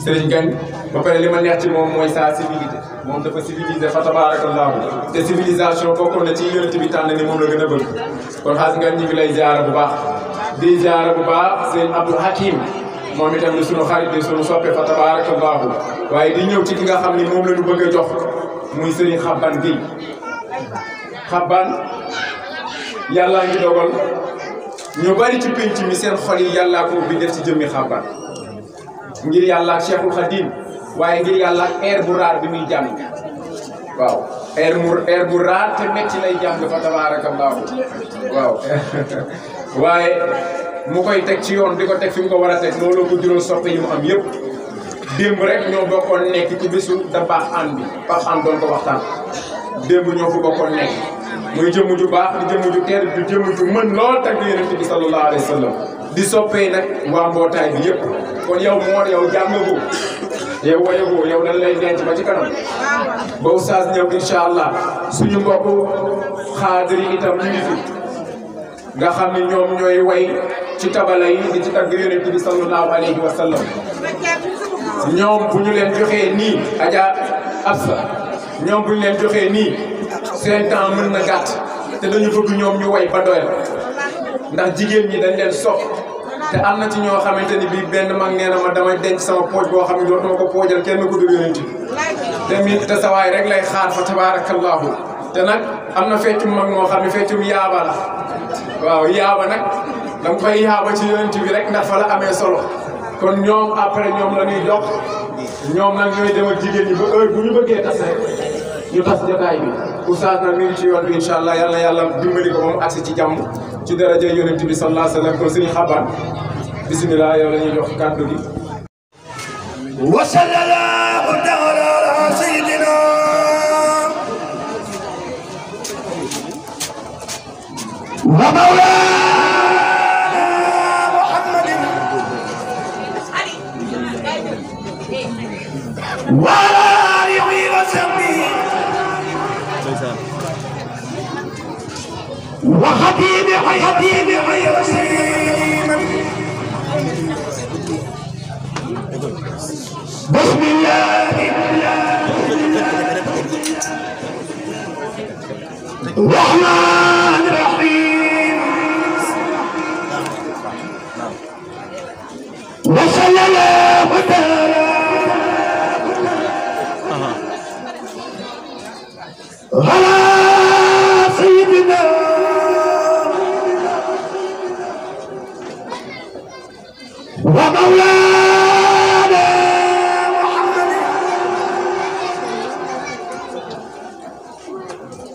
Serigne Ngagne ba pare li ma neex ci moom mooy sa civilité moom dafa civilisé fa tabarakallahu te civilisation bokkoon na ci yonent bi tànn ni moom la gën a bëgg kon Hadji Ngagne ñu ngi lay ziara bu baax di ziara bu baax sëñ Abdou Hakim moom itam di sunu xarit di sunu soppe fa tabarakallahu waaye di ñëw ci ki nga xam ni moom la ñu bëgg a jox muy Serigne Xabban Gueye Xabban yàllaa ngi dogal ñu bari ci penc mi seen xol yi yàllaa ko bi def ci jëmmi Xabban ngir yàlla ak Cheikhul Khadim waaye ngir yàlla ak air bu raar bi muy jàng waaw air bu raar te metti lay jàng fa tabarakallahu waaw waaye mu koy teg ci yoon di ko teg fi mu ko war a teg looloo ko juróom soppe yi mu am yëpp démb rek ñoo bokkoon nekk ci bisu da baax an bi baax an doon ko waxtaan démb ñoo fi bokkoon nekk muy jëmm ju baax di jëmm ju teer di jëmm ju mën lool tagg yonent bi sallallahu alayhi wa sallam di soppee nag waa mbootaay bi yëpp kon yow moor yow jàngagoo yow wayagoo yow dañ lay denc ba ci kanam ba oustaz ñëw incha allah suñu mbokk xaadir yi itam ñu ngi fi nga xam ni ñoom ñooy way ci tabala yi di ci tagg yonent bi sallallahu alayhi wa sallam ñoom bu ñu leen joxee nii Adja Absa ñoom bu ñu leen joxee nii seen temps mën na gàtt te dañu bëgg ñoom ñu way ba doyal ndax jigéen ñi dañ leen sopp te am na ci ñoo xamante ni bii benn mag nee na ma damay denc sama pooj boo xam ne dootuma ko poojal kenn ku dul yonent bi te sa waay rek lay xaar fa tabarakallahu te nag am na feccum mag moo xam ne feccum yaaba la waaw yaaba nag da nga koy yaaba ci yonent bi rek ndax fa la amee solo kon ñoom après ñoom la ñuy jox ñoom nag ñooy dem ak jigéen ñi ba heure bu ñu bëggee tas rek ñu tas jotaay bi oustaz nag mi ngi ci yoon bi incha allah yal na yàlla dimbali ko ba mu agsi ci jàmm ci daraja yonent bi sallallahu alayhi wa sallam kon suñu xabaan bisimilah yow la ñuy jox kàddu gi. wa sallallahu taala ala sayyidina wa mawlana muhammadin wa alihi wa sahbihi wa habibi rasulina بسم الله الرحمن الرحيم وصلى الله تعالى على سيدنا ومولانا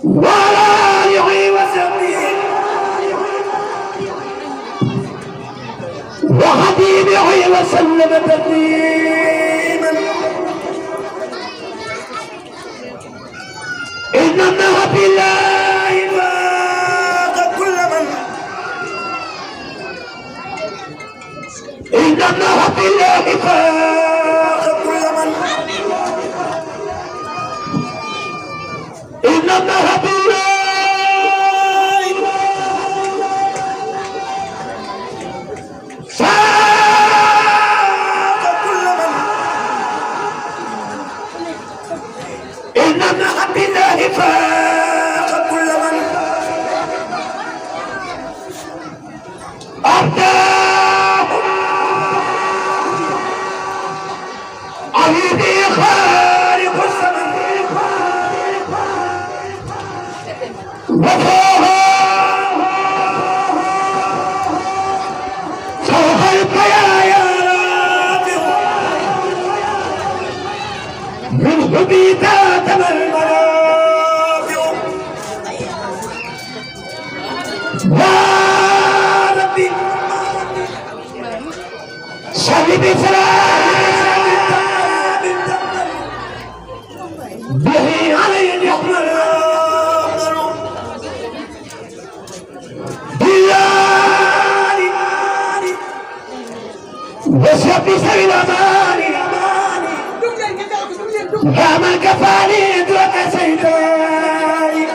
وعلى آله وصحبه وحبيبه وسلم تسليما إن الله بالله فاق كل من إن الله بالله فاق كل من إن الله بالله فاق كل من إن الله بالله فاق كل من أهداه عبيدي خالق الزمن فوق البيايا رافع منه بيتاتم المنافع يا ربي صل بسلام به علي يحمل وشب سبيل أماني يا من كفاني دوك سيداني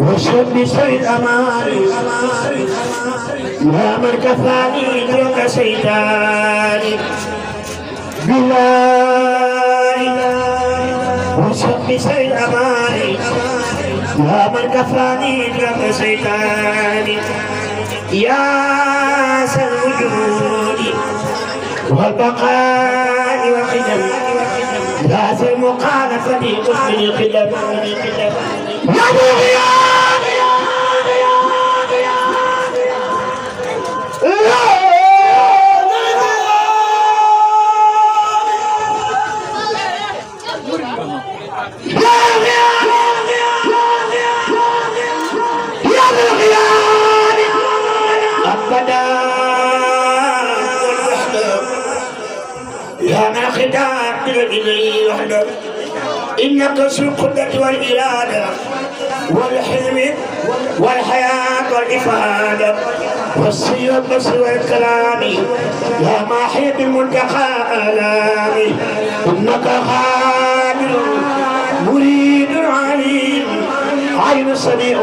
وشب سيد أماني يا من كفاني دوك سيداني بالله وشب سيد أماني يا من كفاني دوك سيداني يا سر الوجود والبقاء والقدم لا سر مخالفة قسم القدم يا بغيان يا من خدام إليه وحده إنك ذو القدرة والإرادة والحلم والحياة والإفادة والسير والبصر والكلام يا ماحي بالمنتقى آلامي إنك قادر مريد عليم سميع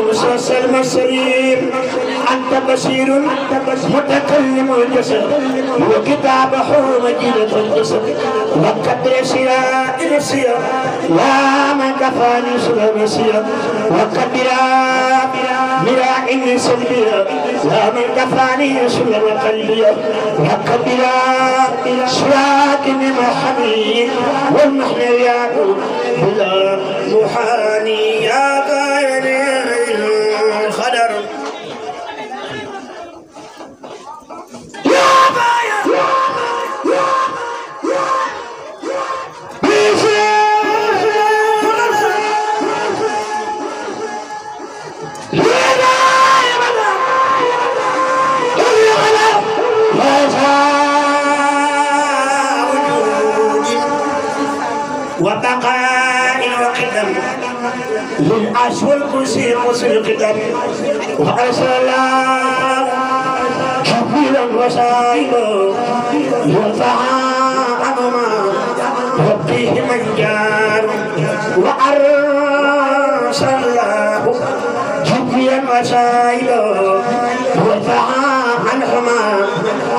المرسلين أنت بشير متكلم الجسد وكتابه مجيدة الجسد وكبر سيرا إنسيا يا من كفاني سلامسيا وكبر مراء إنسيا يا من كفاني سلام قلبيا وكبر سراك محمي والمحنيات بلا روحاني يا غير الخدر يا بايا وبقاء وقدم للعرش والكرسي قصر القدم وأرسل جبريلا وصائبا يرفع عنهما ربه من جار وأرسل جبريلا وصائبا يرفع عنهما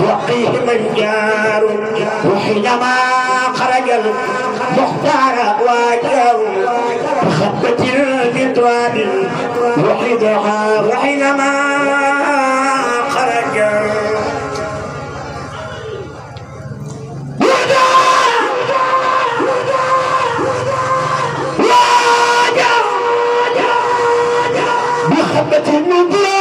ربه من جار وحينما خرج المختار واجهه بخطة الفتوى وحيدها وحينما خرج بخطة الفتوى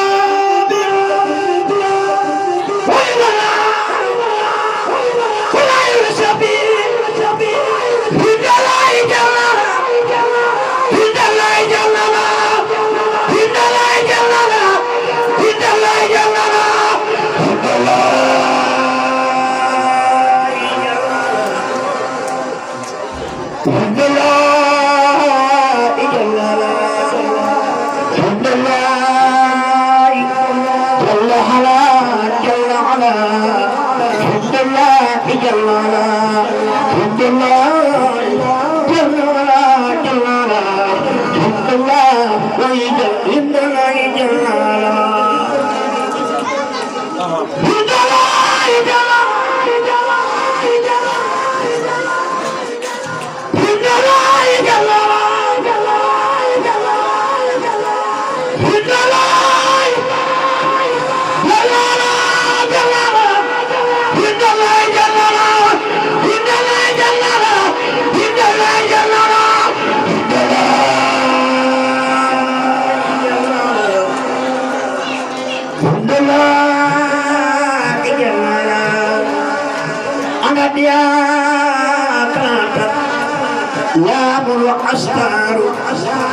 أستار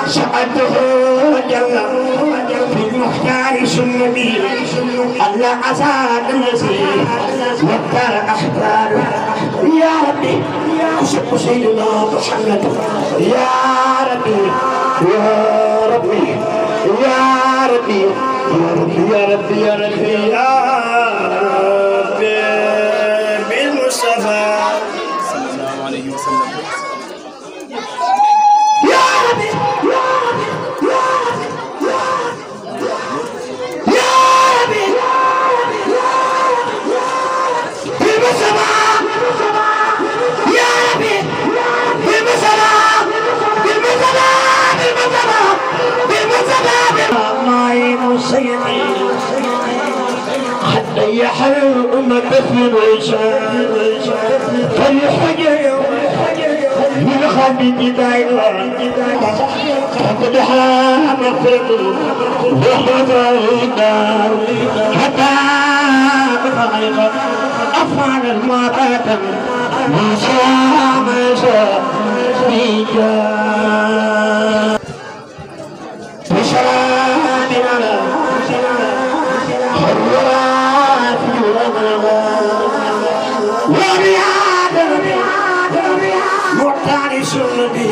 سعده جل بالمختار سنبي الله أسعد الذي وكر أحبار يا ربي أشق سيدنا محمد يا ربي يا ربي يا ربي يا ربي يا ربي يا ربي بالمصطفى صلى الله عليه وسلم. حتى يحل أمة بثم عيشان فالحجر من خلق دائما تدحى مغفرة وحفظ النار حتى أفعل المعبات ما شاء ما شاء بجاه بشرى على حرات معتني سنبي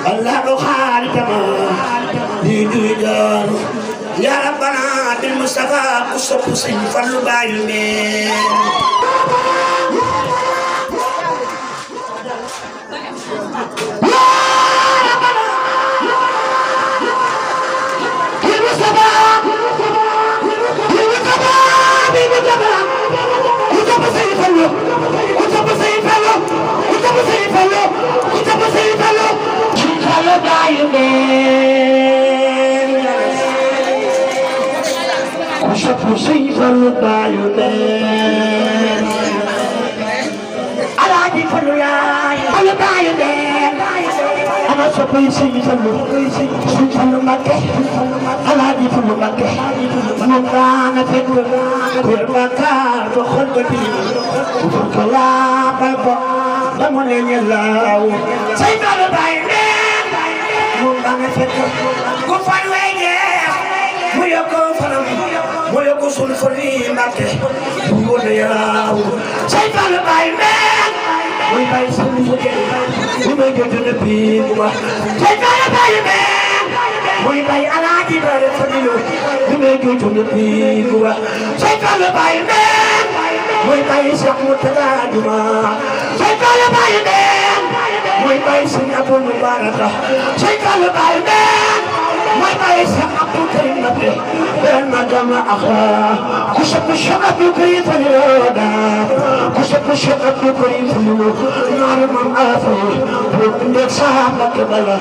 الله خالتما بيدوجان يا ربنا بالمصطفى قصة حسين فلو بايمين bàyyi leen ku sopp Sëñ Fallu bàyyi leen Alaaji Fallu yaay Fallu bàyyi leen ana soppay Sëñ Fallu Sëñ Fallu Mbakke Alaaji Fallu Mbakke moom daana fekk kuy bàkkaar ba xol ba tilim ko laabal ko ba mu ne ñelaaw Sëñ Fallu bàyyi leen moom daana fekk ku fan wey jeex mu yokko fanam mu yokko sul fali Mbakke mu ne yelaaw Sëñ Fallu bàyyi leen muy bàyyi sunu fukki mu may jot na bii bu baax Sëñ Fallu bàyyi leen muy bàyyi Alaaji Bare Fadilu mu may jot na bii bu baax Sëñ Fallu bàyyi leen muy bàyyi Cheikh Murtada Juma Sëñ Fallu bàyyi leen muy bàyyi Sëñ Abdul Mubaraka Sëñ Fallu bàyyi leen muy bàyyi Cheikh Abdul Karim Mbakke benn dama axa ku sopp Cheikh Abdul Karim Fadilu ku sopp Cheikh Abdul Karim Fadilu ñaari mam afa ndek sax Mbakke bala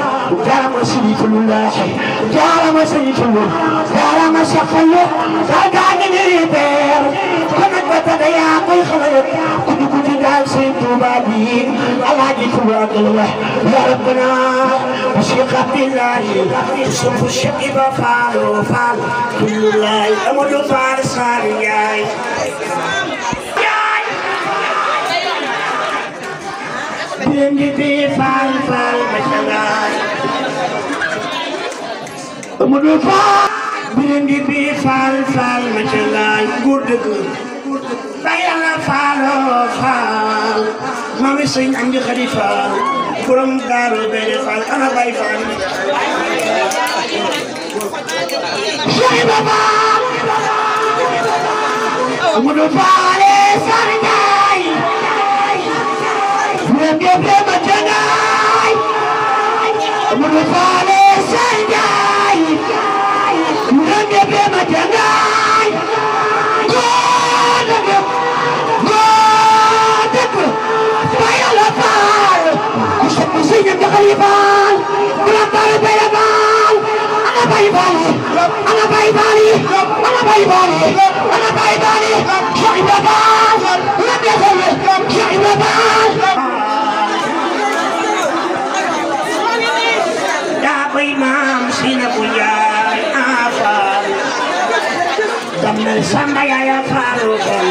jaarama Sëñ Fallu laahi jaarama Sëñ Fallu jaarama Cheikh Fallu daa ngi ni beer kon nag ba tada yaa koy xale ku dugg ci daal Sëñ Tuuba bi Alaaji Fallu Abdullah ya rabbana Cheikh Abdillahi sopp Cheikh Iba Fallu Fall Abdullahi Amadou Fall Sall Njaay Birendi bi Fall Fall Machangaay Amadou Fall Birendi bi Fall Fall Machangaay góor dëgg ba Yàlla Fallu Fall Mami Sëñ Amdi Xadi Fall borom Daaru Bere Fall ana Baay Fall Cheikh Iba Fall Amadou Fall Sall Njaay Birendi bi Machangaay Amadou Fall Sall Njaay Birendi bi Machangaay Sëñ Amdi Xadi Fall borom Daaru Bere Fall ana Baay Fall ana Baay Fall ana Baay Fall ana Baay Fall Cheikh Iba Fall la defal Cheikh Iba Fall daa bay maam Sina bu yaay a Fall damel Samba yaaya Fallu Fall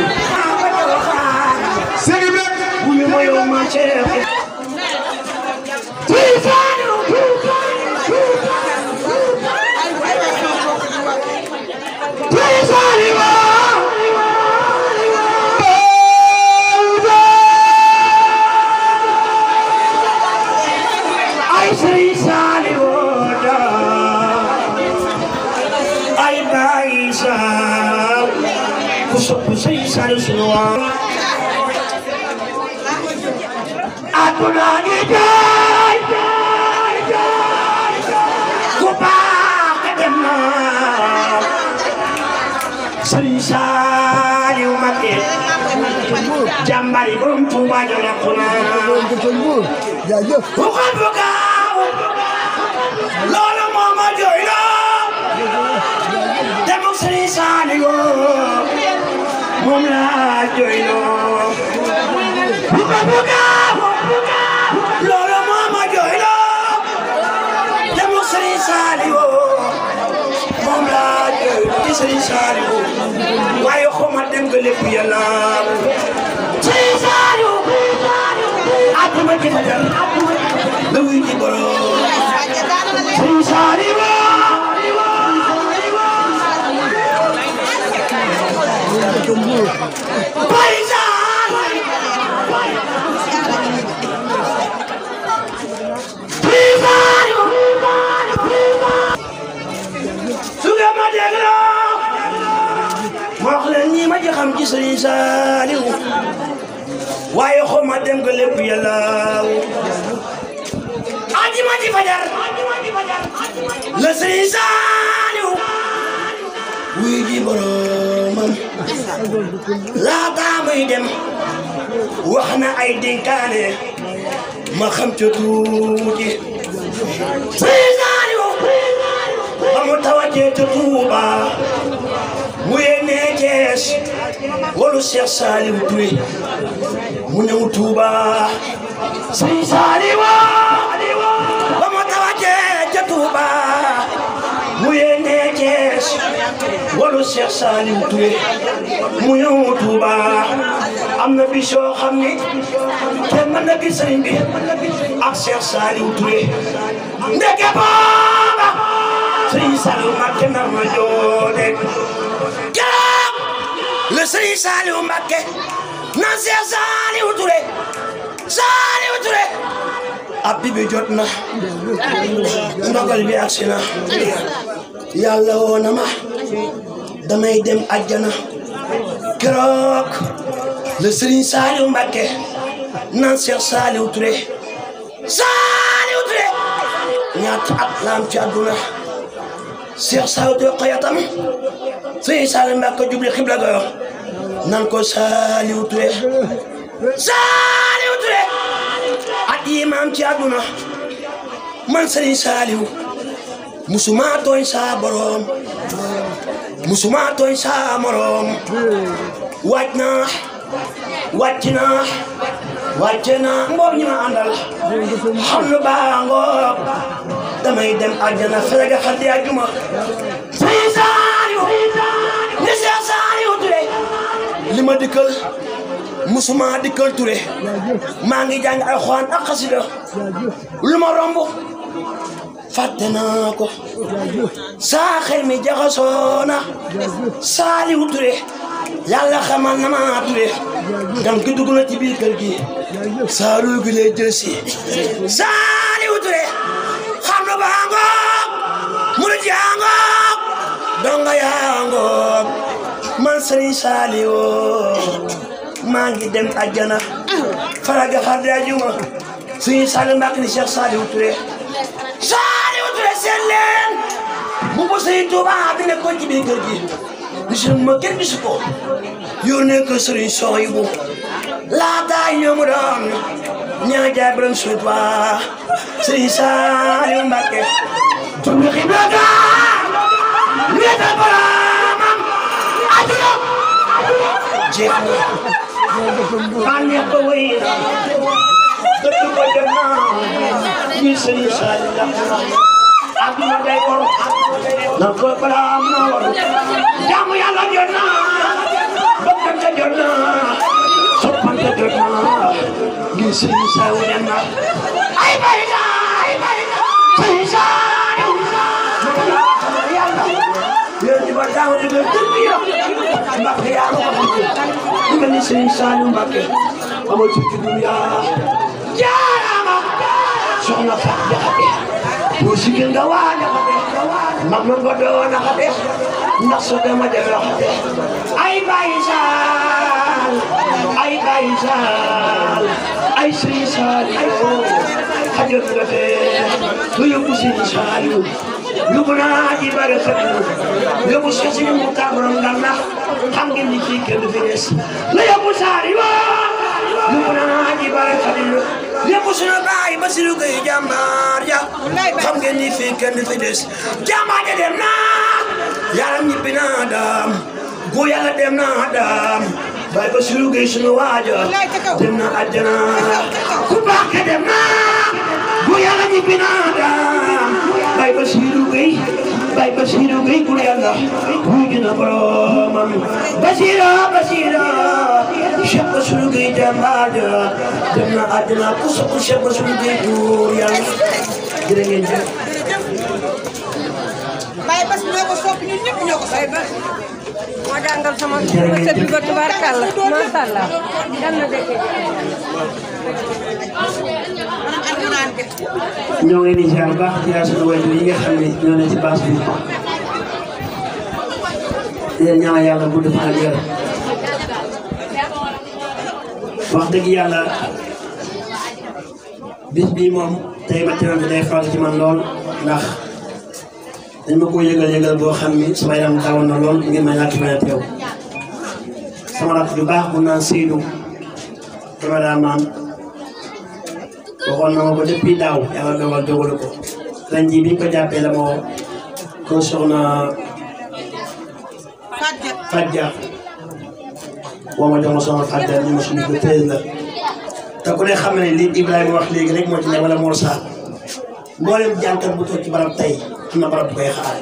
Sëñ bi bu ñu moyo ma Cheikh Aduna ngi jaay ku baax dem na Sëriñ Saaliw Mbakke jàmbari borom Tuuba jolekku na ku xol bu gaaw loolu moo ma jooyloo demuk Sëriñ Saaliw moom laa jooyloo ku xol bu gaaw loolu moo ma jooyloo demuk Sëriñ Saaliw moom laa jooyloo Sëriñ Saaliw waaye xoma dem nga lépp Yàlla Sëriñ Saaliw atuma ci fajar la wuy ji borom Sëriñ Saaliw wax leen ñi ma ji xam ci Sëriñ Saaliw waaye xoma dem nga lépp Yàlla ajima ci fajar la Sëriñ Saaliw wuy ji boromam laata muy dem wax na ay dénkaane ma xam ca tuuti wolu Cheikh Saliou Touré mu ñëw Touba Serigne Saliou ba ma tawatee ca Touba mu yéene Cees wolu Cheikh Saliou Touré mu ñëw Touba am na bis yoo xam ni kenn mën na gis sëriñ bi ak Cheikh Saliou Touré ndeke booba Serigne Saliou Mbacké nar na joode keroog le Serigne Saliou Mbacké naan Cheikh Saliou Touré ab bi jot na ndogal bi agsi na yàlla woo na ma damay dem àjjana keroog le Serigne Saliou Mbacké naan Cheikh Saliou Touré ñaata at la am ci àdduna Cheikh Saliou Touré xoyatam Serigne Saliou Mbacké jubli xibla ga naan ko Saliou Touré at yi ma am ci àdduna man Serigne Saliou musuma tooñ sa borom musuma tooñ sa morom wàcc naa mboom ñi ma àndal xam lu baa ngoog damay dem àjjana fere xaddi àjjuma Serigne Saliou ni Cheikh Saliou Touré li ma dikkal musuma dikkal Touré maa ngi jàng alxuraan ak xasida lu ma romb fàtte naa ko saa xel mi jaxasoo na Saliou Touré yàlla xamal na ma Touré gan gi dugg na ci biir kër gi Saliou gi lay jël si Saliou Touré xam na baa ngoog murid yaa ngoog donga yaa ngoog man Serigne Saliou maa ngi dem àjjana faraga xarde ajuma Serigne Saliou Mbacké ni Cheikh Saliou Touré seen leen bu ko Serigne Touba bi ne ko ci biir kër gi gisul ma kenn gisu ko yónnee ko Serigne Souhaïbou laata ñoomu doon ñaa jaay borom suutwa Serigne Saliou Mbacké tumbi xiblata wéetal boromam aduna jeex na bànneex ba wéy dëkk ba dem na ñi Serigne Saliou aduna day war na ko balaam na war jaamu Yàlla jot na bëggante jot na soppante jot na ñi Serigne Saliou dem na ay bayna Serigne Saliou Yàlla yéen di ba daaw di ba dëgg Mbacké yaa ko xam nga ni Serigne Saliou Mbacké amoo ci dunya jaarama soxna Fatou Diakhaté boo sigil nga waa Diakhaté mag ma nga doon Diakhaté ndax so dama dem Diakhaté ay Baye Sall ay Serigne Saliou xajot nga fee lu yóbbu Serigne Saliou yóbbu naa ji bare fekk yóbbu Serigne Moukhtar borom Ndar ndax xam ngeen ni fii kenn du fi des la yóbbu Saliou yóbbu naa ji bare fekk yóbbu suñu baay Bassirou Gueye jàmbaar ja xam ngeen ni fii kenn du fi des jàmbaar ja dem na yaram ñibbi na daam bu Yàlla dem na daam baay Bassirou Gueye suñu waaja dem na àjjana ku baax ka dem na bu Yàlla ñibbi na daam baay Bassirou Gueye bu Yàlla wuyu na boromam Bassirou Cheikh Bassirou Gueye jàmbaar ja dem na àjjana ku sopp Cheikh Bassirou Gueye bu Yàlla jërë ngeen jëf Baye Bass ñoo ko sopp ñun ñëpp ñoo ko sopp moo jàngal sama sët bi ba tubaarkàlla macha allah yal na dëkk ñoo ngi leen di ziar bu baax di ziar suñu waajur yi nga xam ne ñoo ne ci baas bi di leen ñaan Yàlla gudd fan ak wér wax dëgg Yàlla bis bii moom tey ba tey day faral ci man lool ndax dañ ma ko yëgal boo xam ni sama yaram dawoon na lool ngir ma ñàkk bañ a teew sama rakk ju baax bu naan Seydou cameraman waxoon na ma ko depuis daaw Yàlla dogalu ko ren jii biñ ko jàppee la ma woo ko soxna Fatou Dia woo ma jox ma sama fàtte ñu ma suñu ko teel la te ku ne xam ne li Ibrahima wax léegi rek moo ci ne wala Mor Sarr mboolem jànkat bu toog ci barab tey am na barab bu koy xaar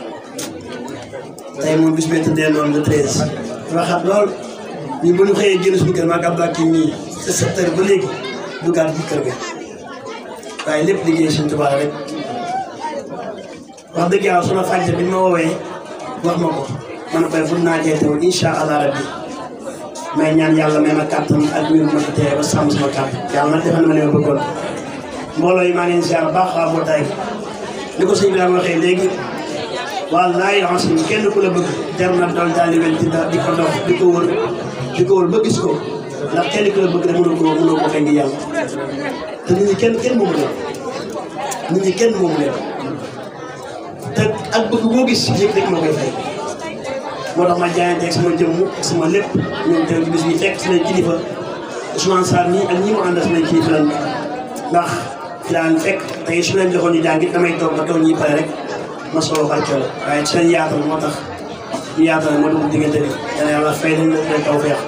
tey moom bis bee tëddee noonu le 13 dafa xat lool ñun bu ñu xëyee génn suñu kër maag Abdoulaye kii nii te 7 heures ba léegi duggaat ci kër ga waaye lépp liggéey suñu tubaab rek wax dëgg yàlla suma fànn bi ma woowee wax ma ko man koy fu naa cee teew incha allah rabbi may ñaan yàlla may ma kàttan ak wér ma ko teewee ba sàmm sama kàttan yàlla nag defal na ma li ma bëggoon mbooloo yi maa ngi leen ziar baax waa mbootaay li ko sëñ bi daan waxee léegi wallaahi asim kenn ku la bëgg jar na doon daal di wel ci di ko dox di ko wër ba gis ko ndax kenn ku la bëgg rek mënoo ko fay ngi yàlla te nit ñi kenn moomu leen nit ñi kenn moomu leen te ak bëgg boo gis yëg rek moo koy fay moo tax ma jaayante ak sama jëmm ak sama lépp ñoom teew ci bis bi fekk samay kilifa Ousmane Sarr nii ak ñi mu àndal samay kilifa lañ ndax fi daan fekk tey su leen joxoon ñu jàng it damay toog ba toog ñi pare rek ma solo barkeel waaye seen yaatal moo tax ñu yaatal moo dugg diggante bi dana yàlla fay nañ leen taw feex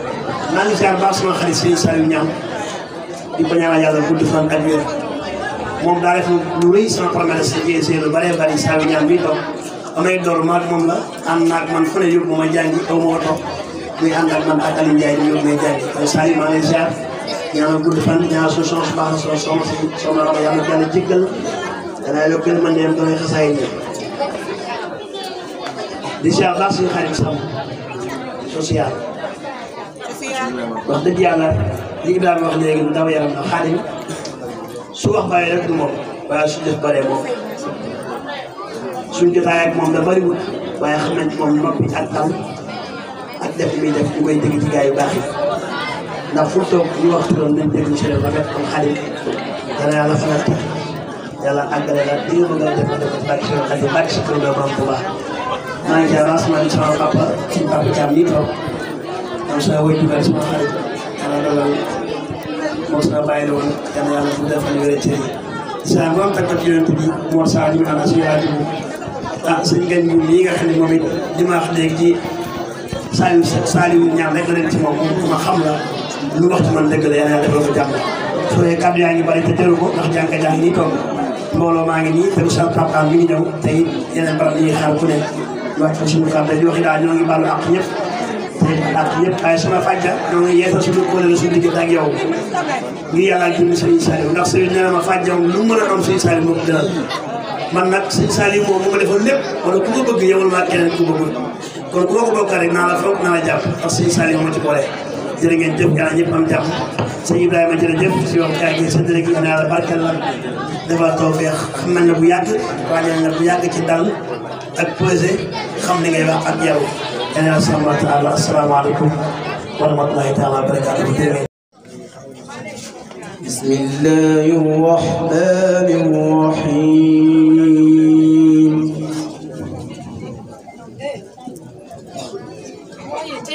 naa ngi ziar baax sama xarit Serigne Saliou Niang di ko ñaanal yàlla gudd fan ak wér moom daa def lu rëy sama promesse si lu bëree bëri Saliou Niang bii toog amay door maag moom la ànd naag man fu ne yóbbu ma jàngi aw ma toog muy ànd ak man ak Aliou Ndiaye di yóbbu may jàngi kon Saliou maa ngi lay ziar ñaanal gudd fan ñaanal suñu soxna su baax na soxna Rama yàlla na yàlla jéggal danaa yokk leen man dem doon xasaay ñi di ziar baax suñu xarit Samb social wax dëgg yàlla li Ibrahima wax léegi lu daw yaram na Xaadim su wax bàyyi rek du moom waaye su def bëree moom suñ jotaay ak moom da bëriwul waaye xam nañ moom noppi ak tam ak def muy def ñu koy dégg ci gaa yu baax yi ndax fu toog ñu wax turam nañ dégg monsieur le rafet comme Xaadim dana yàlla fanal tax yàlla àggale la li nga bëgg a def la def bàkki si xadim bàkki si kër doom bu baax maa ngi jaay sama sama papa suñu papa Thiam nii toog am sama wëy dugal sama xarit yàlla dalal moom sama bàyyi la woon yàlla yàlla bu defal wéré cër yi saa moom takkat yonent bi Mor Sarr ñu ànd suñu rajo bi ah suñu gan ñu lii nga xam ne moom it li ma wax léegi ci Saliou ñaan rek la leen ci moom ma xam la lu wax ci man dëgg la yàlla defal ko jàmm su dee kàddu yaa ngi bari te jëru ko ndax jànka jaa ngi nii toog mbooloo maa ngi nii te sa papa mi ngi ñëw te it yeneen barab yi ñuy xaar ku ne wax fa suñu kàddu di wax daal ñoo ngi baalu àq ñëpp te àq ñëpp waaye sama fajja ñoo ngi yeesal suñu kóolóore suñu diggante ak yow ngir yàlla ak jëmmi Serigne Saliou ndax Serigne nee na ma fajja lu mu mën a doon Serigne Saliou moo ko gënal man nag Serigne Saliou moom moo ma defal lépp wala ku ko bëgg yowal maa keneen ku bëggul kon ku ma ko bokkal rek naa la foog naa la jàpp ndax Serigne Saliou moo ci boole jërë ngeen jëf yàlla ñëpp am jàmm sëñ Ibrahima jërëjëf si yow kaay gi sa dërëg yi yàlla barkeel la defal tawfeex xam nañ ne bu yàgg waajal na bu yàgg ci dal ak posé xam li ngay wax ak yow yàlla subhanahu wa taala asalaamaaleykum wa rahmatulahi taala wa barakaatu بسم الله الرحمن الرحيم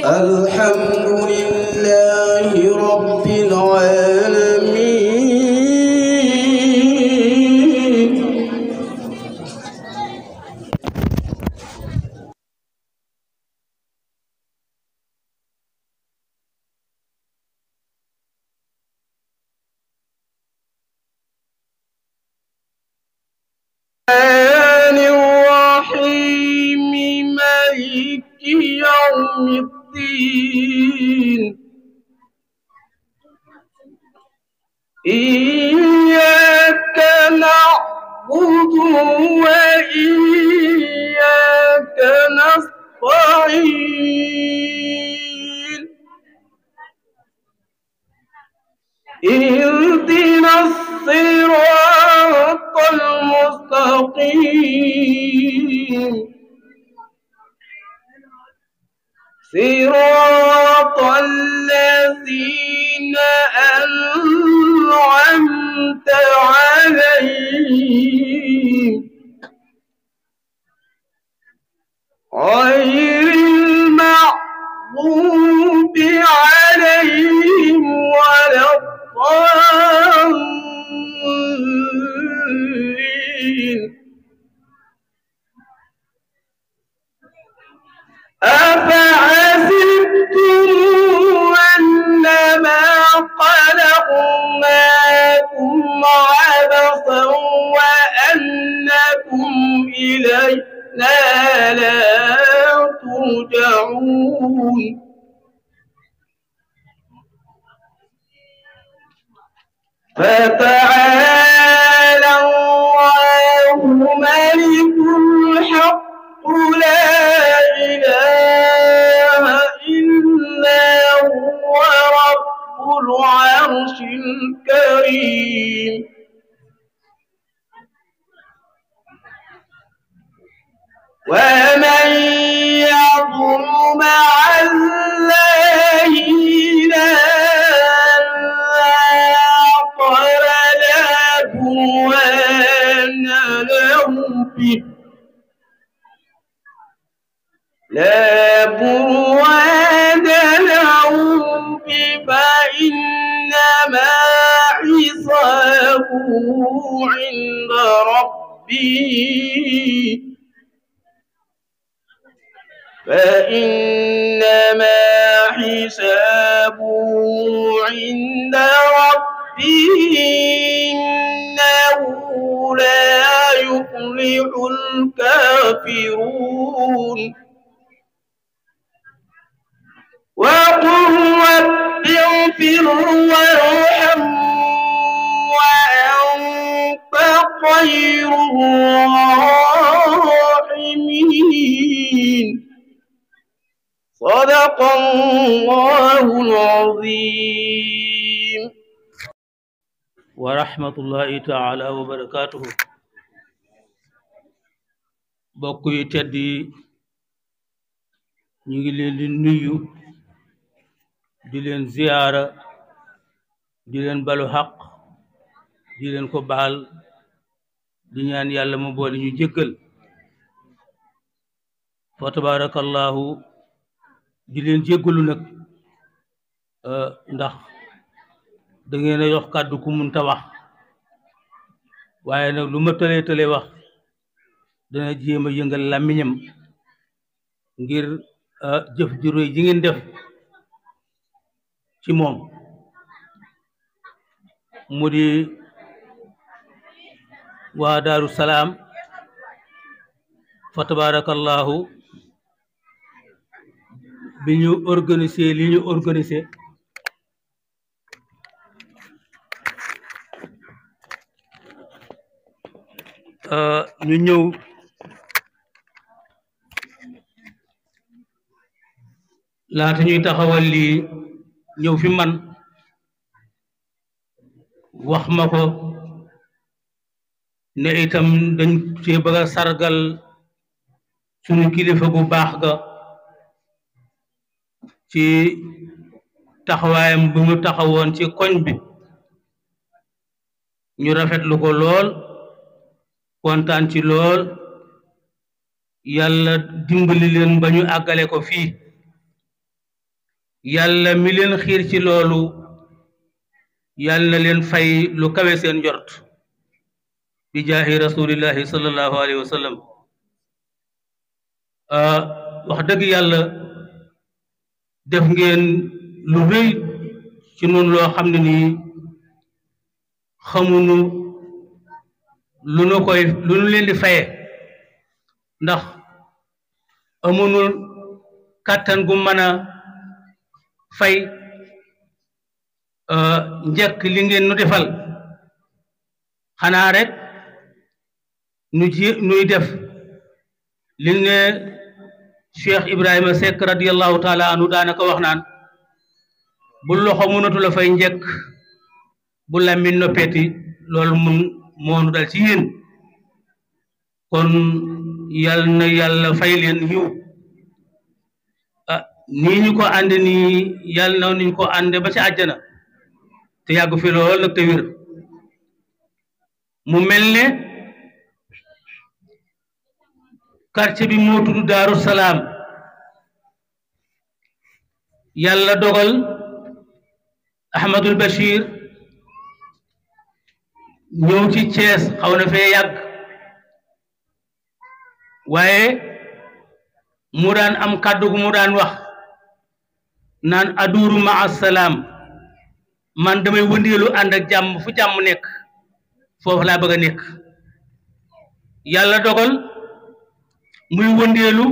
الحمد لله رب العالمين الرحيم مالك يوم الدين إياك نعبد وإياك نستعين اهدنا الصراط المستقيم صراط الذين أنعمت عليهم غير المغضوب عليهم ولا الضالين أفحسبتم عبثا وأنكم إلينا لا ترجعون فتعالى الله ملك الحق لا إله إلا هو رب العرش الكريم ومن يظلم مع الله إلها فلا برهان له به فإنما حسابه عند ربه فإنما حسابه عند ربه إنه لا يفلح الكافرون وقل رب اغفر وارحم وأنت خير الراحمين صدق الله العظيم ورحمة الله تعالى وبركاته bokk yu tedd yi ñu ngi leen di nuyu di leen ziyaara di leen balu xaq di leen ko baal di ñaan yàlla mu boole ñu jéggal fa tabarakallahu di leen jéggalu nag ndax da ngeen a yox kàddu ku munta wax waaye nag lu ma tëlee wax dana jéem a yëngal làmmiñam ngir jëf ju réy ji ngeen def ci moom mu di waa Daaru Salaam fa tabarakallahu bi ñu organisé li ñu organisé ñu ñëw laata ñuy taxawal lii ñëw fi man wax ma ko ne itam dañ ci bëgg a sargal sunu kilifa gu baax ga ci taxawaayam bu mu taxawoon ci koñ bi ñu rafetlu ko lool kontaan ci lool yàlla dimbali leen ba ñu àggale ko fii yàlla mi leen xiir ci loolu yàlla na leen fay lu kawe seen njort bi jaahi rasulillahi sallallahu alayhi wa sallam wax dëgg yàlla def ngeen lu rëy ci noonu loo xam ne nii xamuñu lu nu leen di faye ndax amuñu kàttan gu mën a fay njëkk li ngeen nu defal xanaa rek nuy def li ne Cheikh Ibrahima Seck radiyallahu taala anhu daanaka wax naan bu loxo mënatu la fay njëkk bu làmmiñ noppeeti loolu moonu dal ci yéen kon yal na yàlla fay leen yiw nii ñu ko ànd nii yal na niñ ko ànd ba ci àjjana te yàgg fi lool nag te wér mu mel ne quartier bi moo tudd Daaru Salaam yàlla dogal Ahmadul Bachir ñëw ci Thiès xaw na fee yàgg waaye mu daan am kàddu gu mu daan wax naan aduuru ma assalaam man damay wëndeelu ànd ak jàmm fu jàmm nekk foofu laa bëgg a nekk yàlla dogal muy wëndeelu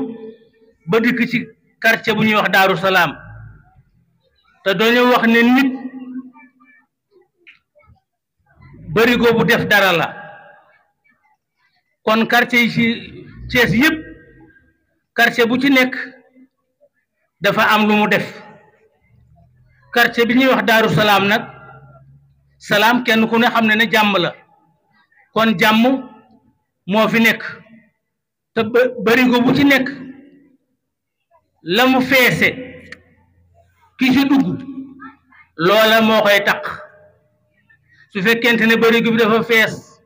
ba dikk ci quartier bu ñuy wax Daaru Salaam te dañoo wax ne nit barigo bu def dara la kon quartier yi ci Thiès yëpp quartier bu ci nekk dafa am lu mu def quartier bi ñuy wax Daaru Salaam nag salaam kenn ku ne xam ne ne jàmm la kon jàmm moo fi nekk te barigo bu ci nekk la mu feese ki ci dugg loola moo koy taq su fekkente ne barigo bi dafa fees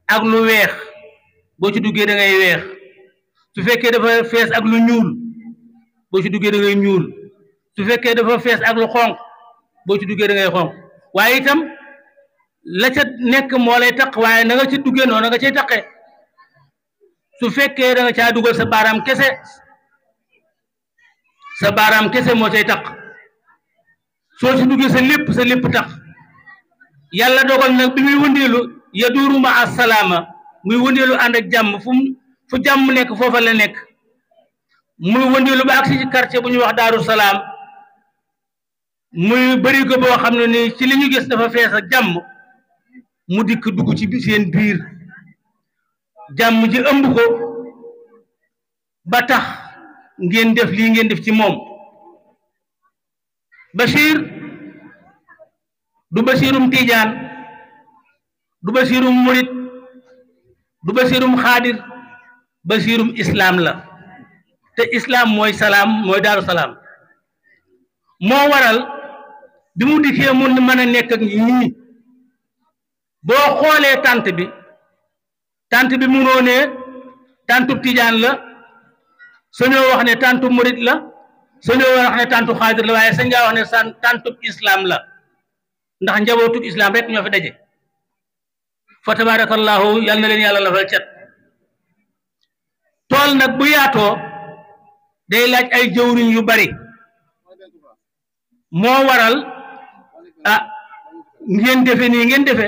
ak lu weex boo ci duggee da ngay weex su fekkee dafa fees ak lu ñuul boo ci duggee da ngay ñuul su fekkee dafa fees ak lu xonq boo ci duggee da ngay xonq waaye itam la ca nekk moo lay taq waaye na nga ci duggee noonu nga cay taqee su fekkee da nga caa dugal sa baaraam kese moo cay taq soo ci duggee sa lépp taq yàlla dogal nag bi muy wëndeelu yaduuru ma assalaama muy wëndeelu ànd ak jàmm fu jàmm nekk foofa la nekk muy wëndeelu ba agsi ci quartier bu ñuy wax Daaru Salaam muy bëri ko boo xam ne ni ci li ñu gis dafa fees ak jàmm mu dikk dugg ci seen biir jàmm ji ëmb ko ba tax ngeen def lii ngeen def ci moom Bachir du Bachirum Tijaan du Bachirum Murit du Bachirum Xaadir Bachirum Islam la te Islam mooy salaam mooy Daaru Salaam moo waral bi mu dikkee mun mën a nekk ak ñi boo xoolee tant bi munoo ne tantub Tijaan la sañoo wax ne tantub Murit la sañoo wax ne tantub Xaadir la waaye sañ ngaa wax ne tantub Islam la ndax njabootub Islam rek ñoo fi daje fa tabarakallahu yal na leen yàlla lafal cat tool nag bu yaatoo day laaj ay jëwriñ yu bari moo waral ngeen defe nii ngeen defe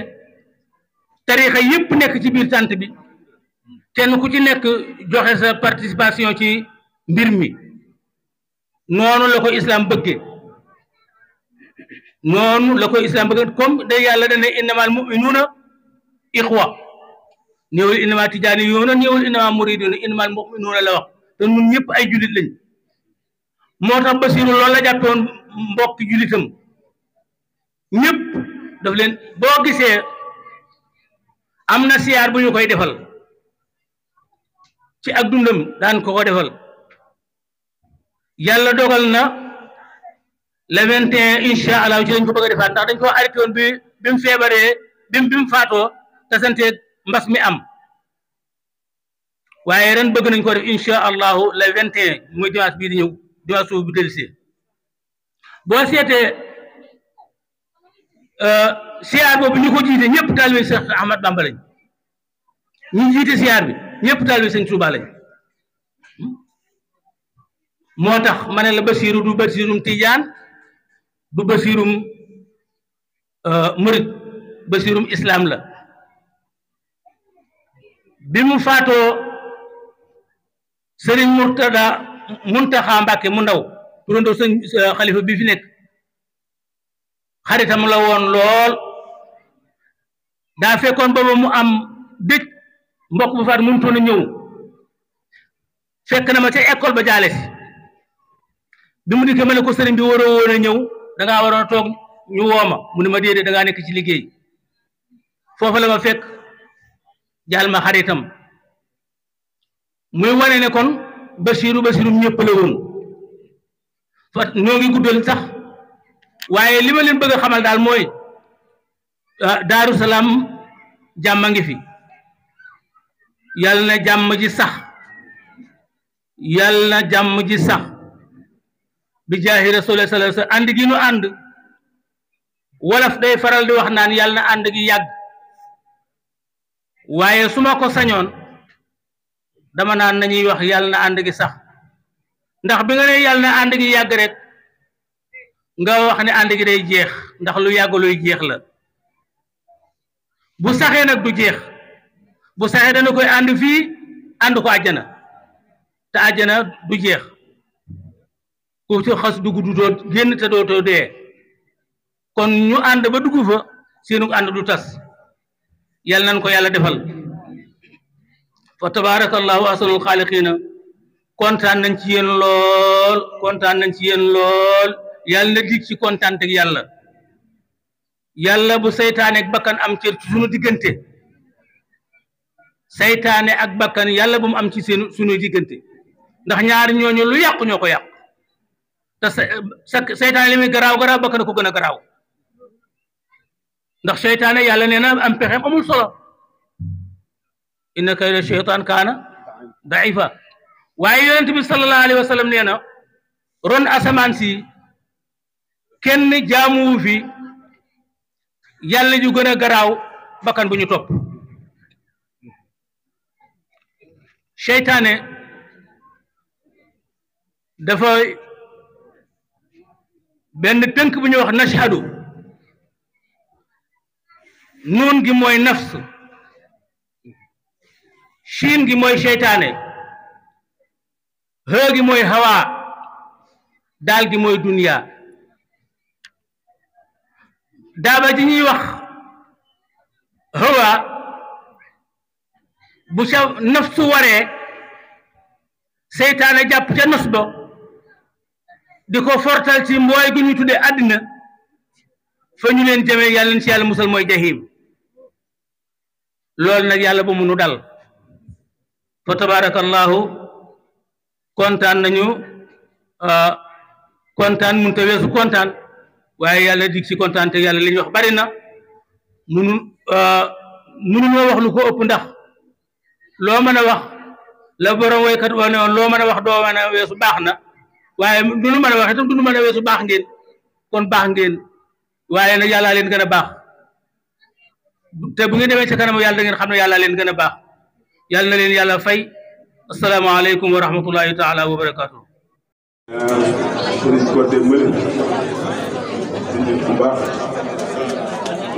tarixa yépp nekk ci biir tant bi kenn ku ci nekk joxe sa participation ci mbir mi noonu la ko islam bëgge comme day yàlla dane innamal mu'minuuna ixwa néewul innama tijaaniyuuna néewul innama muriduuna innamal mu'minuuna la wax te ñun ñëpp ay jullit lañ moo tax Basiru loolu la jàppoon mbokki jullitam ñëpp daf leen boo gisee am na siyaar bu ñu koy defal ci ak dundam daan ko defal yàlla dogal na le 21 incha allah ci lañ ko bëgg a defaat ndax dañ koo arrêté woon bi mu feebaree bi mu faatoo te sante mbas mi am waaye ren bëgg nañ ko def incha allahu le 21 muy dimanche bii di ñëw dimanche suuf bu dellusee boo seetee siyaar boobu ñu ko jiite ñëpp taalibe Cheikh Ahmad Bamba lañ ñu jiite siyaar bi ñëpp taalibe Sëñ Tuubaa lañ moo tax ma ne la Basiru du Basirum Tijaan du Basirum Murit Basirum Islam la bi mu faatoo Sëriñ Muntaxa Mbàkke mu ndaw turandoo sëñ xalifa bi fi nekk xaritam la woon lool daa fekkoon booba mu am dëj mbokk bu faat mënutoon a ñëw fekk na ma ca école ba jaale si bi mu dikkee ma ne ko sëriñ bi waroo woon a ñëw da ngaa waroon a toog ñu wooma mu ne ma déedéet da ngaa nekk ci liggéey foofu la ma fekk jaal ma xaritam muy wane ne kon Basirum ñëpp la woon fa ñoo ngi guddal sax waaye li ma leen bëgg a xamal daal mooy Daaru Salaam jàmm a ngi fi yàlla na jàmm ji sax yàlla na jàmm ji sax bi jaahi Rasulullah sallallahu alayhi wasallam ànd gi nu ànd wolof day faral di wax naan yàlla na ànd gi yàgg waaye su ma ko sañoon dama naan nañuy wax yàlla na ànd gi sax ndax bi nga ne yàlla na ànd gi yàgg rek nga wax ne ànd gi day jeex ndax lu yàgg luy jeex la bu saxee nag du jeex bu saxee dana koy ànd fii ànd ko àjjana te àjjana du jeex ku ci xas dugg du doo génn te dootoo dee kon ñu ànd ba dugg fa seenu ànd du tas yàlla nañ ko yàlla defal fa tabarakallahu ahsanul xaaliqiina kontaan nañ ci yéen lool kontaan nañ ci yéen lool yàlla na dig ci kontaan ak yàlla bu seytaane ak bakkan am ci suñu diggante seytaane ak bakkan yàlla bu mu am ci suñu diggante ndax ñaari ñooñu lu yàqu ñoo ko yàq te seytaane li muy garaaw garaaw bakkan ko gën a garaaw ndax seytaane yàlla nee na am pexem amul solo inna kayda sheytaan kaana daifa waaye yonent bi sallallahu alayhi wa sallam nee na ron asamaan si kenn jaamuwu fi yàlla ju gën a garaaw bakkan bu ñu topp seytaane dafa benn tënk bu ñuy wax nashhadu nuun gi mooy nafs shiin gi mooy seytaane hë gi mooy hawa daal gi mooy duniya daaba ji ñuy wax hawa bu sa nafsu waree seytaane jàpp ca nos ba di ko fortal ci mbooy gu ñu tuddee àddina fa ñu leen jëmee yàlla leen ci yàlla musal mooy jahim loolu nag yàlla ba mu nu dal fa tabarakallahu kontaan nañu kontaan mun ta weesu kontaan waaye yàlla dig ci kontaan te yàlla li ñu wax bari na mënuñoo wax lu ko ëpp ndax loo mën a wax la borom waykat wax ne woon loo mën a wax doo mën a weesu baax na waaye du nu mën a wax itam du nu mën a weesu baax ngeen kon baax ngeen waaye nag yàlla leen gën a baax te bu ngeen demee ci kanam yàlla da ngeen xam ne yàlla leen gën a baax yàlla na leen yàlla fay asalaamaaleykum wa rahmatullahi taala wa barakatuh sëriñ Codé Mbële di nit ku baax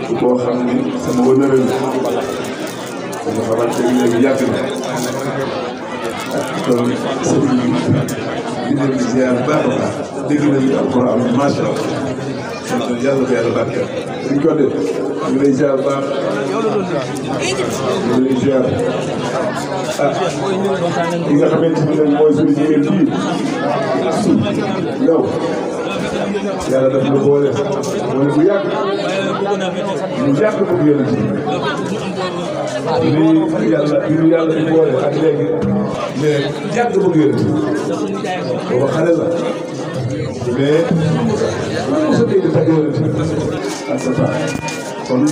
ku koo xam ni sama wënëral sama xamante ni léegi yàgg na kon sëriñ bi di leen di ziar baax a baax dégg nañu alquran macha allah kon yàlla ko yàlla barkeel sëriñ Codé ñu lay ziar baax ñu lay ziar li nga xamante ni nag mooy suñu jigéen bii yow yàlla daf la boole bu yàgg ñu yàgg ko yonent bi yàlla di boole ak léegi mais yàgg ko yonent bi booba xale la mais lu sa dégg tag yonent bi ak sa tax kon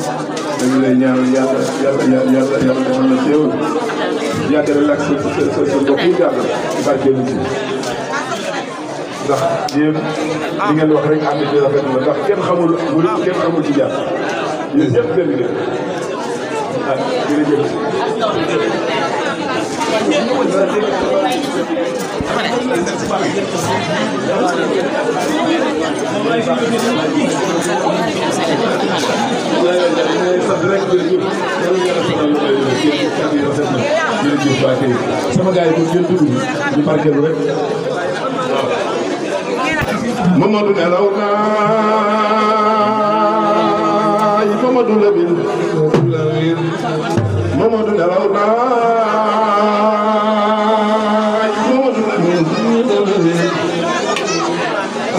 dañu lay ñaanal yàlla defal na teewul yàggale la ak sa mbokk yi jàll barke nit ñi ndax yéen li ngeen wax rek ànd bi rafet na ndax kenn xamul ci jàpp yéen ñëpp benn ngeen ah jërëjëf sama gars yi ko jël dugg ñu barkeelu rek Mamadou nelaw naay Mamadou Lamine Mamadou nelaw naay Mamadou Lamine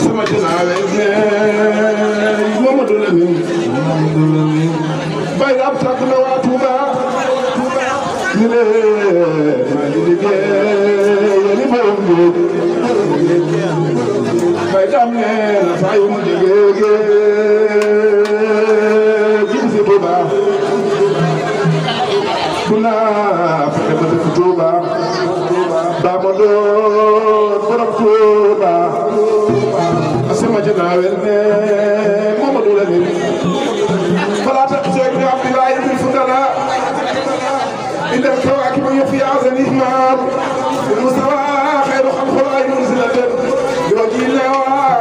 sama jinaale neey Mamadou Lamine bay ab takk na waa Touba ñu ne maa ngi liggéey li borom bi bay dam ne na saa yu mu liggéey jëm si Touba ku naa fexe ba dëkk Touba daa ma doon borom Touba sama janaawel ne Mamadou Lamine falaata Cheikh Abdoulaye bin Fudala إن الكواكب يحيي عزل إهمال المستوى خير خلق الله منزلة بوجه الله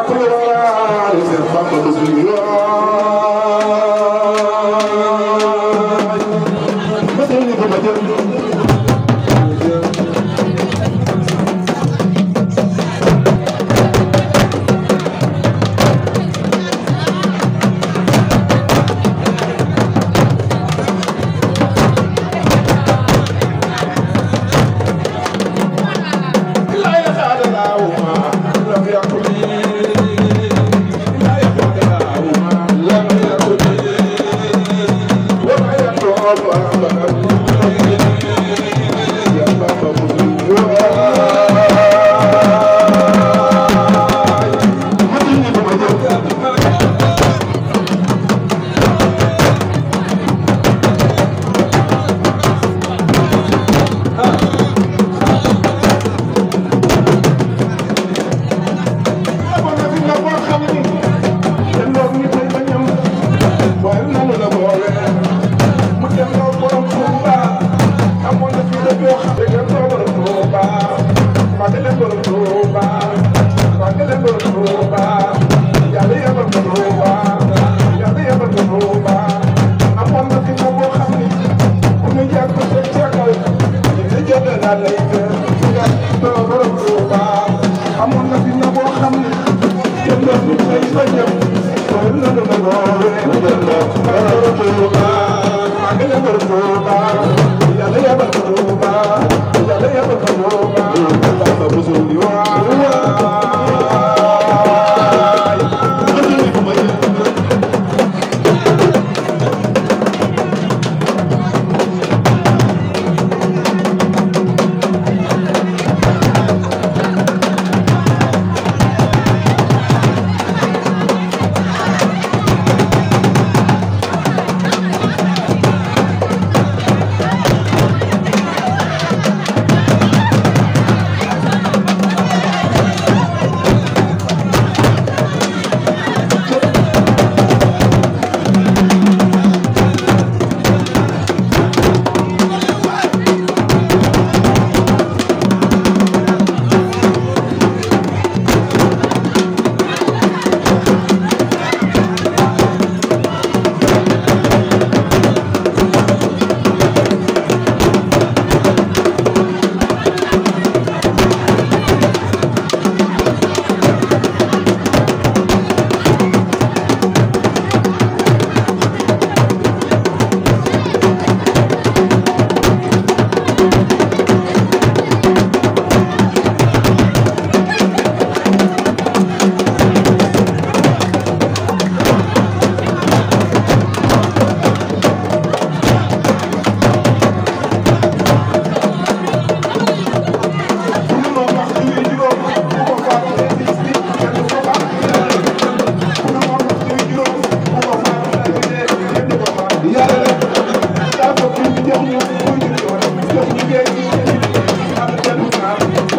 وكل وراء يسير محمد رسول الله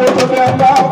Baba